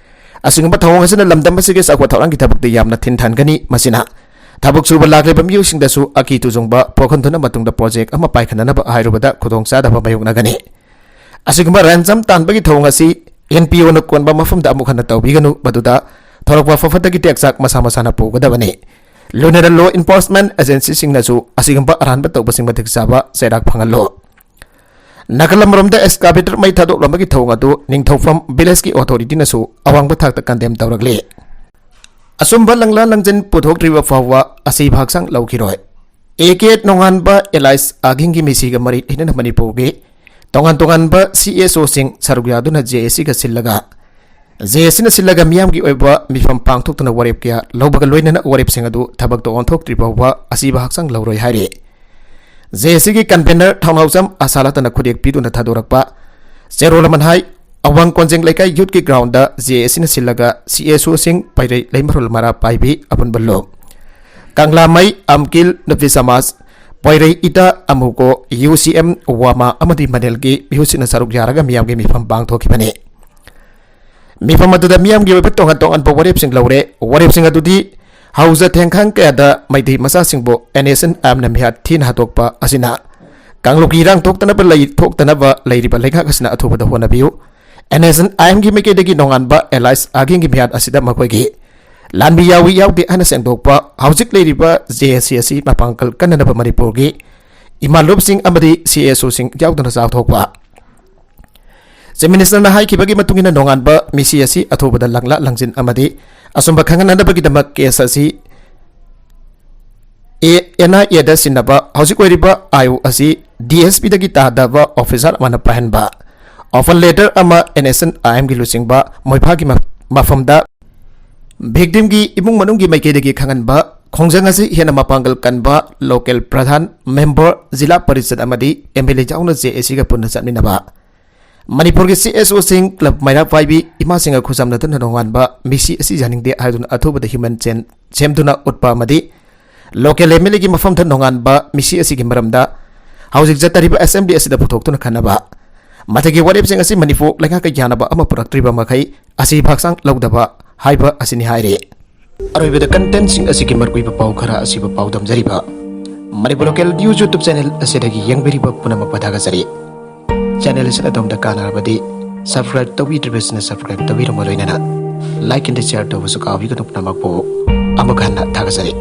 ꯑꯁꯤꯒꯨꯝꯕ ꯊꯧꯑꯣꯡ ꯑꯁꯤꯅ ꯂꯝꯗꯝ ꯑꯁꯤꯒꯤ ꯆꯥꯎꯈꯠ ꯊꯧꯔꯥꯡꯒꯤ ꯊꯕꯛꯇ ꯌꯥꯝꯅ ꯊꯤꯟꯊꯍꯟꯒꯅꯤ꯫ ꯃꯁꯤꯅ ꯊꯕꯛ ꯁꯨꯕ ꯂꯥꯛꯂꯤꯕ ꯃꯤꯑꯣꯏꯁꯤꯡꯗꯁꯨ ꯑꯀꯤ ꯇꯨꯖꯨꯡꯕ ꯄꯣꯛꯍꯟꯗꯨꯅ ꯃꯇꯨꯡꯗ ꯄ꯭ꯔꯣꯖꯦꯛ ꯑꯃ ꯄꯥꯏꯈꯠꯅꯅꯕ ꯍꯥꯏꯔꯨꯕꯗ ꯈꯨꯗꯣꯡꯆꯥꯗꯕ ꯃꯥꯌꯣꯛꯅꯒꯅꯤ꯫ ꯑꯁꯤꯒꯨꯝꯕ ꯔꯦꯟꯁꯝ ꯇꯥꯟꯕꯒꯤ ꯊꯧꯑꯣꯡ ꯑꯁꯤ ꯑꯦꯟ ꯄꯤ ꯑꯣꯅ ꯀꯣꯟꯕ ꯃꯐꯝꯗ ꯑꯃꯨꯛ ꯍꯟꯅ ꯇꯧꯕꯤꯒꯅꯨ, ꯃꯗꯨꯗ ꯊꯣꯔꯛꯄ ꯐꯐꯠꯇꯒꯤ ꯇꯦꯛꯆꯥꯛ ꯃꯁꯥ ꯃꯁꯥꯅ ꯄꯨꯒꯗꯕꯅꯤ꯫ ꯂꯣꯏꯅꯅ ꯂꯣ ꯏꯟꯐꯣꯔꯁꯃꯦꯟ ꯑꯦꯖꯦꯟꯁꯤꯁꯤꯡꯅꯁꯨ ꯑꯁꯤꯒꯨꯝꯕ ꯑꯔꯥꯟꯕ ꯇꯧꯕꯁꯤꯡ ꯃꯇꯤꯛ ꯆꯥꯕ ꯆꯩꯔꯥꯛ ꯐꯪꯍꯜꯂꯨ꯫ ꯅꯥꯀꯜ ꯑꯃꯔꯣꯝꯗ excavator ꯃꯩ ꯊꯥꯗꯣꯛꯂꯝꯕꯒꯤ ꯊꯧꯑꯣꯡ ꯑꯗꯨ ꯅꯤꯡꯊꯧꯐꯝ village ꯀꯤ authority ꯅꯁꯨ ꯑꯋꯥꯡꯕ ꯊꯥꯛꯇ condemn ꯇꯧꯔꯛꯂꯤ꯫ ꯑꯆꯨꯝꯕ ꯂꯪꯂꯥ ꯂꯪꯖꯟ ꯄꯨꯊꯣꯛꯇ꯭ꯔꯤꯕ ꯐꯥꯎꯕ ꯑꯁꯤꯕ ꯍꯛꯆꯥꯡ ꯂꯧꯈꯤꯔꯣꯏ꯫ ꯑꯦ ꯀꯦ ꯅꯣꯡꯉꯥꯟꯕ alias ꯑꯥꯒꯤꯡꯒꯤ ꯃꯤꯁꯤꯒ ꯃꯔꯤ ꯂꯩꯅꯅ ꯃꯅꯤꯄꯨꯔꯒꯤ ꯇꯣꯉꯥꯟ ꯇꯣꯉꯥꯟꯕ C S O ꯁꯤꯡ ꯁꯔꯨꯛ ꯌꯥꯗꯨꯅ J A C ꯒ ꯁꯤꯜꯂꯒ, J A C ꯅ ꯁꯤꯜꯂꯒ ꯃꯤꯌꯥꯝꯒꯤ ꯑꯣꯏꯕ ꯃꯤꯐꯝ ꯄꯥꯡꯊꯣꯛꯇꯨꯅ ꯋꯥꯔꯦꯞ ꯀꯌꯥ ꯂꯧꯕꯒ ꯂꯣꯏꯅꯅ ꯋꯥꯔꯦꯞꯁꯤꯡ ꯑꯗꯨ ꯊꯕꯛꯇ ꯑꯣꯟꯊꯣꯛꯇ꯭ꯔꯤ ꯐꯥꯎꯕ ꯑꯁꯤꯕ ꯍꯛꯆꯥꯡ ꯂꯧꯔꯣꯏ ꯍꯥꯏꯔꯤ꯫ J A C ꯒꯤ convener ꯊꯧꯅꯥꯎꯖꯝ ꯑꯁꯥꯂꯥꯇꯅ ꯈꯨꯗꯦꯛ ꯄꯤꯗꯨꯅ ꯊꯥꯗꯣꯔꯛꯄ ꯆꯦꯔꯣꯜ ꯑꯃꯅ ꯍꯥꯏ, ꯑꯋꯥꯡ ꯀꯣꯟꯖꯦꯡ ꯂꯩꯀꯥꯏ youth ꯀꯤ ground the J A C ꯅ ꯁꯤꯜꯂꯒ C S O ꯁꯤꯡ ꯄꯩꯔꯩ ꯂꯩꯃꯔꯣꯜ ꯃꯔꯥ ꯄꯥꯏꯕꯤ ꯑꯄꯨꯟꯕ ꯂꯨꯞ ꯀꯪꯂꯥꯃꯩ, ꯑꯝꯀꯤꯜ, ꯅꯨꯄꯤ ꯁꯃꯥꯖ, ꯄꯣꯏꯔꯩ ꯏꯇꯥ, ꯑꯃꯨꯀꯣ, U C M, ꯋꯥꯃꯥ ꯑꯃꯗꯤ ꯃꯅꯦꯜꯒꯤ ꯃꯤꯍꯨꯠꯁꯤꯡꯅ ꯁꯔꯨꯛ ꯌꯥꯔꯒ ꯃꯤꯌꯥꯝꯒꯤ ꯃꯤꯐꯝ ꯄꯥꯡꯊꯣꯛꯈꯤꯕꯅꯤ꯫ ꯃꯤꯐꯝ ꯑꯗꯨꯗ ꯃꯤꯌꯥꯝꯒꯤ ꯑꯣꯏꯕ ꯇꯣꯉꯥꯟ ꯇꯣꯉꯥꯟꯕ ꯋꯥꯔꯦꯞꯁꯤꯡ ꯂꯧꯔꯦ꯫ ꯋꯥꯔꯦꯞꯁꯤꯡ ꯑꯗꯨꯗꯤ ꯍꯧꯖ ꯊꯦꯡꯈꯥꯡ ꯀꯌꯥꯗ Meitei ꯃꯆꯥꯁꯤꯡꯕꯨ N S N I M ꯅ ꯃꯤꯍꯥꯠ ꯊꯤꯅ ꯍꯥꯠꯇꯣꯛꯄ ꯑꯁꯤꯅ ꯀꯥꯡꯂꯨꯞꯀꯤ ꯏꯔꯥꯡ ꯊꯣꯛꯇꯅꯕ ꯂꯩ-, ꯊꯣꯛꯇꯅꯕ ꯂꯩꯔꯤꯕ ꯂꯩꯉꯥꯛ ꯑꯁꯤꯅ ꯑꯊꯨꯕꯗ ꯍꯣꯠꯅꯕꯤꯌꯨ꯫ N S N I M ꯒꯤ ꯃꯥꯏꯀꯩꯗꯒꯤ ꯅꯣꯡꯉꯥꯟꯕ alias ꯑꯥꯒꯤꯡꯒꯤ ꯃꯤꯍꯥꯠ ꯑꯁꯤꯗ ꯃꯈꯣꯏꯒꯤ ꯂꯥꯟꯃꯤ ꯌꯥꯎꯏ ꯌꯥꯎꯗꯦ ꯍꯥꯏꯅ ꯁꯦꯡꯗꯣꯛꯄ, ꯍꯧꯖꯤꯛ ꯂꯩꯔꯤꯕ J A C ꯑꯁꯤ ꯃꯄꯥꯡꯒꯜ ꯀꯟꯅꯅꯕ ꯃꯅꯤꯄꯨꯔꯒꯤ ꯏꯃꯥ ꯂꯨꯞꯁꯤꯡ ꯑꯃꯗꯤ C S O ꯁꯤꯡ ꯌꯥꯎꯗꯨꯅ ꯆꯥꯎꯊꯣꯛꯄ꯫ Chief Minister ꯅ ꯍꯥꯏꯈꯤꯕꯒꯤ ꯃꯇꯨꯡ ꯏꯟꯅ ꯅꯣꯡꯉꯥꯟꯕ ꯃꯤꯁꯤ ꯑꯁꯤ ꯑꯊꯨꯕꯗ ꯂꯪꯂꯥ ꯂꯪꯖꯤꯟ ꯑꯃꯗꯤ ꯑꯆꯨꯝꯕ ꯈꯪꯍꯟꯅꯅꯕꯒꯤꯗꯃꯛ case ꯑꯁꯤ A-, N I A ꯗ ꯁꯤꯟꯅꯕ ꯍꯧꯖꯤꯛ ꯑꯣꯏꯔꯤꯕ I O ꯑꯁꯤ D S P ꯗꯒꯤ ꯇꯥꯗꯕ officer ꯑꯃꯅ ꯄꯥꯏꯍꯟꯕ, offer letter ꯑꯃ N S N I M ꯒꯤ ꯂꯨꯆꯤꯡꯕ ꯃꯣꯏꯐꯥꯒꯤ ꯃ-, ꯃꯐꯝꯗ victim ꯒꯤ ꯏꯃꯨꯡ ꯃꯅꯨꯡꯒꯤ ꯃꯥꯏꯀꯩꯗꯒꯤ ꯈꯪꯍꯟꯕ, ꯈꯣꯡꯖꯪ ꯑꯁꯤ ꯍꯦꯟꯅ ꯃꯄꯥꯡꯒꯜ ꯀꯟꯕ local ꯄ꯭ꯔꯙꯥꯟ, member, ꯖꯤꯂꯥ ꯄꯔꯤꯁꯠ ꯑꯃꯗꯤ M L A ꯌꯥꯎꯅ J A C ꯒ ꯄꯨꯟꯅ ꯆꯠꯃꯤꯟꯅꯕ꯫ ꯃꯅꯤꯄꯨꯔꯒꯤ C S O ꯁꯤꯡ, club ꯃꯩꯔꯥ ꯄꯥꯏꯕꯤ ꯏꯃꯥꯁꯤꯡꯒ ꯈꯨꯠꯁꯝꯅꯗꯨꯅ ꯅꯣꯡꯉꯥꯟꯕ ꯃꯤꯁꯤ ꯑꯁꯤ ꯌꯥꯅꯤꯡꯗꯦ ꯍꯥꯏꯗꯨꯅ ꯑꯊꯨꯕꯗ human chain ꯁꯦꯝꯗꯨꯅ ꯎꯠꯄ ꯑꯃꯗꯤ local M L A ꯒꯤ ꯃꯐꯝꯗ ꯅꯣꯡꯉꯥꯟꯕ ꯃꯤꯁꯤ ꯑꯁꯤꯒꯤ ꯃꯔꯝꯗ ꯍꯧꯖꯤꯛ ꯆꯠꯊꯔꯤꯕ assembly ꯑꯁꯤꯗ ꯄꯨꯊꯣꯛꯇꯨꯅ ꯈꯟꯅꯕ꯫ ꯃꯊꯛꯀꯤ ꯋꯥꯔꯦꯞꯁꯤꯡ ꯑꯁꯤ ꯃꯅꯤꯄꯨꯔ ꯂꯩꯉꯥꯛꯀ ꯌꯥꯅꯕ ꯑꯃ ꯄꯨꯔꯛꯇ꯭ꯔꯤꯕ ꯃꯈꯩ ꯑꯁꯤꯕ ꯍꯛꯆꯥꯡ ꯂꯧꯗꯕ ꯍꯥꯏꯕ ꯑꯁꯤꯅꯤ ꯍꯥꯏꯔꯤ꯫ ꯑꯔꯣꯏꯕꯗ content ꯁꯤꯡ ꯑꯁꯤꯒꯤ ꯃꯔꯨꯑꯣꯏꯕ ꯄꯥꯎ ꯈꯔ ꯑꯁꯤꯕ ꯄꯥꯎꯗꯝꯖꯔꯤꯕ Manipur local news YouTube channel ꯑꯁꯤꯗꯒꯤ ꯌꯦꯡꯕꯤꯔꯤꯕ ꯄꯨꯝꯅꯃꯛꯄꯨ ꯊꯥꯒꯠꯆꯔꯤ꯫ Channel ꯑꯁꯤꯅ ꯑꯗꯣꯝꯗ ꯀꯥꯟꯅꯔꯕꯗꯤ subscribe ꯇꯧꯕꯤꯗ꯭ꯔꯤꯕꯁꯤꯡꯅ subscribe ꯇꯧꯕꯤꯔꯝꯕ ꯂꯣꯏꯅꯅ like and share ꯇꯧꯕꯁꯨ ꯀꯥꯎꯕꯤꯒꯅꯨ꯫ ꯄꯨꯝꯅꯃꯛꯄꯨ ꯑꯃꯨꯛ ꯍꯟꯅ ꯊꯥꯒꯠꯆꯔꯤ꯫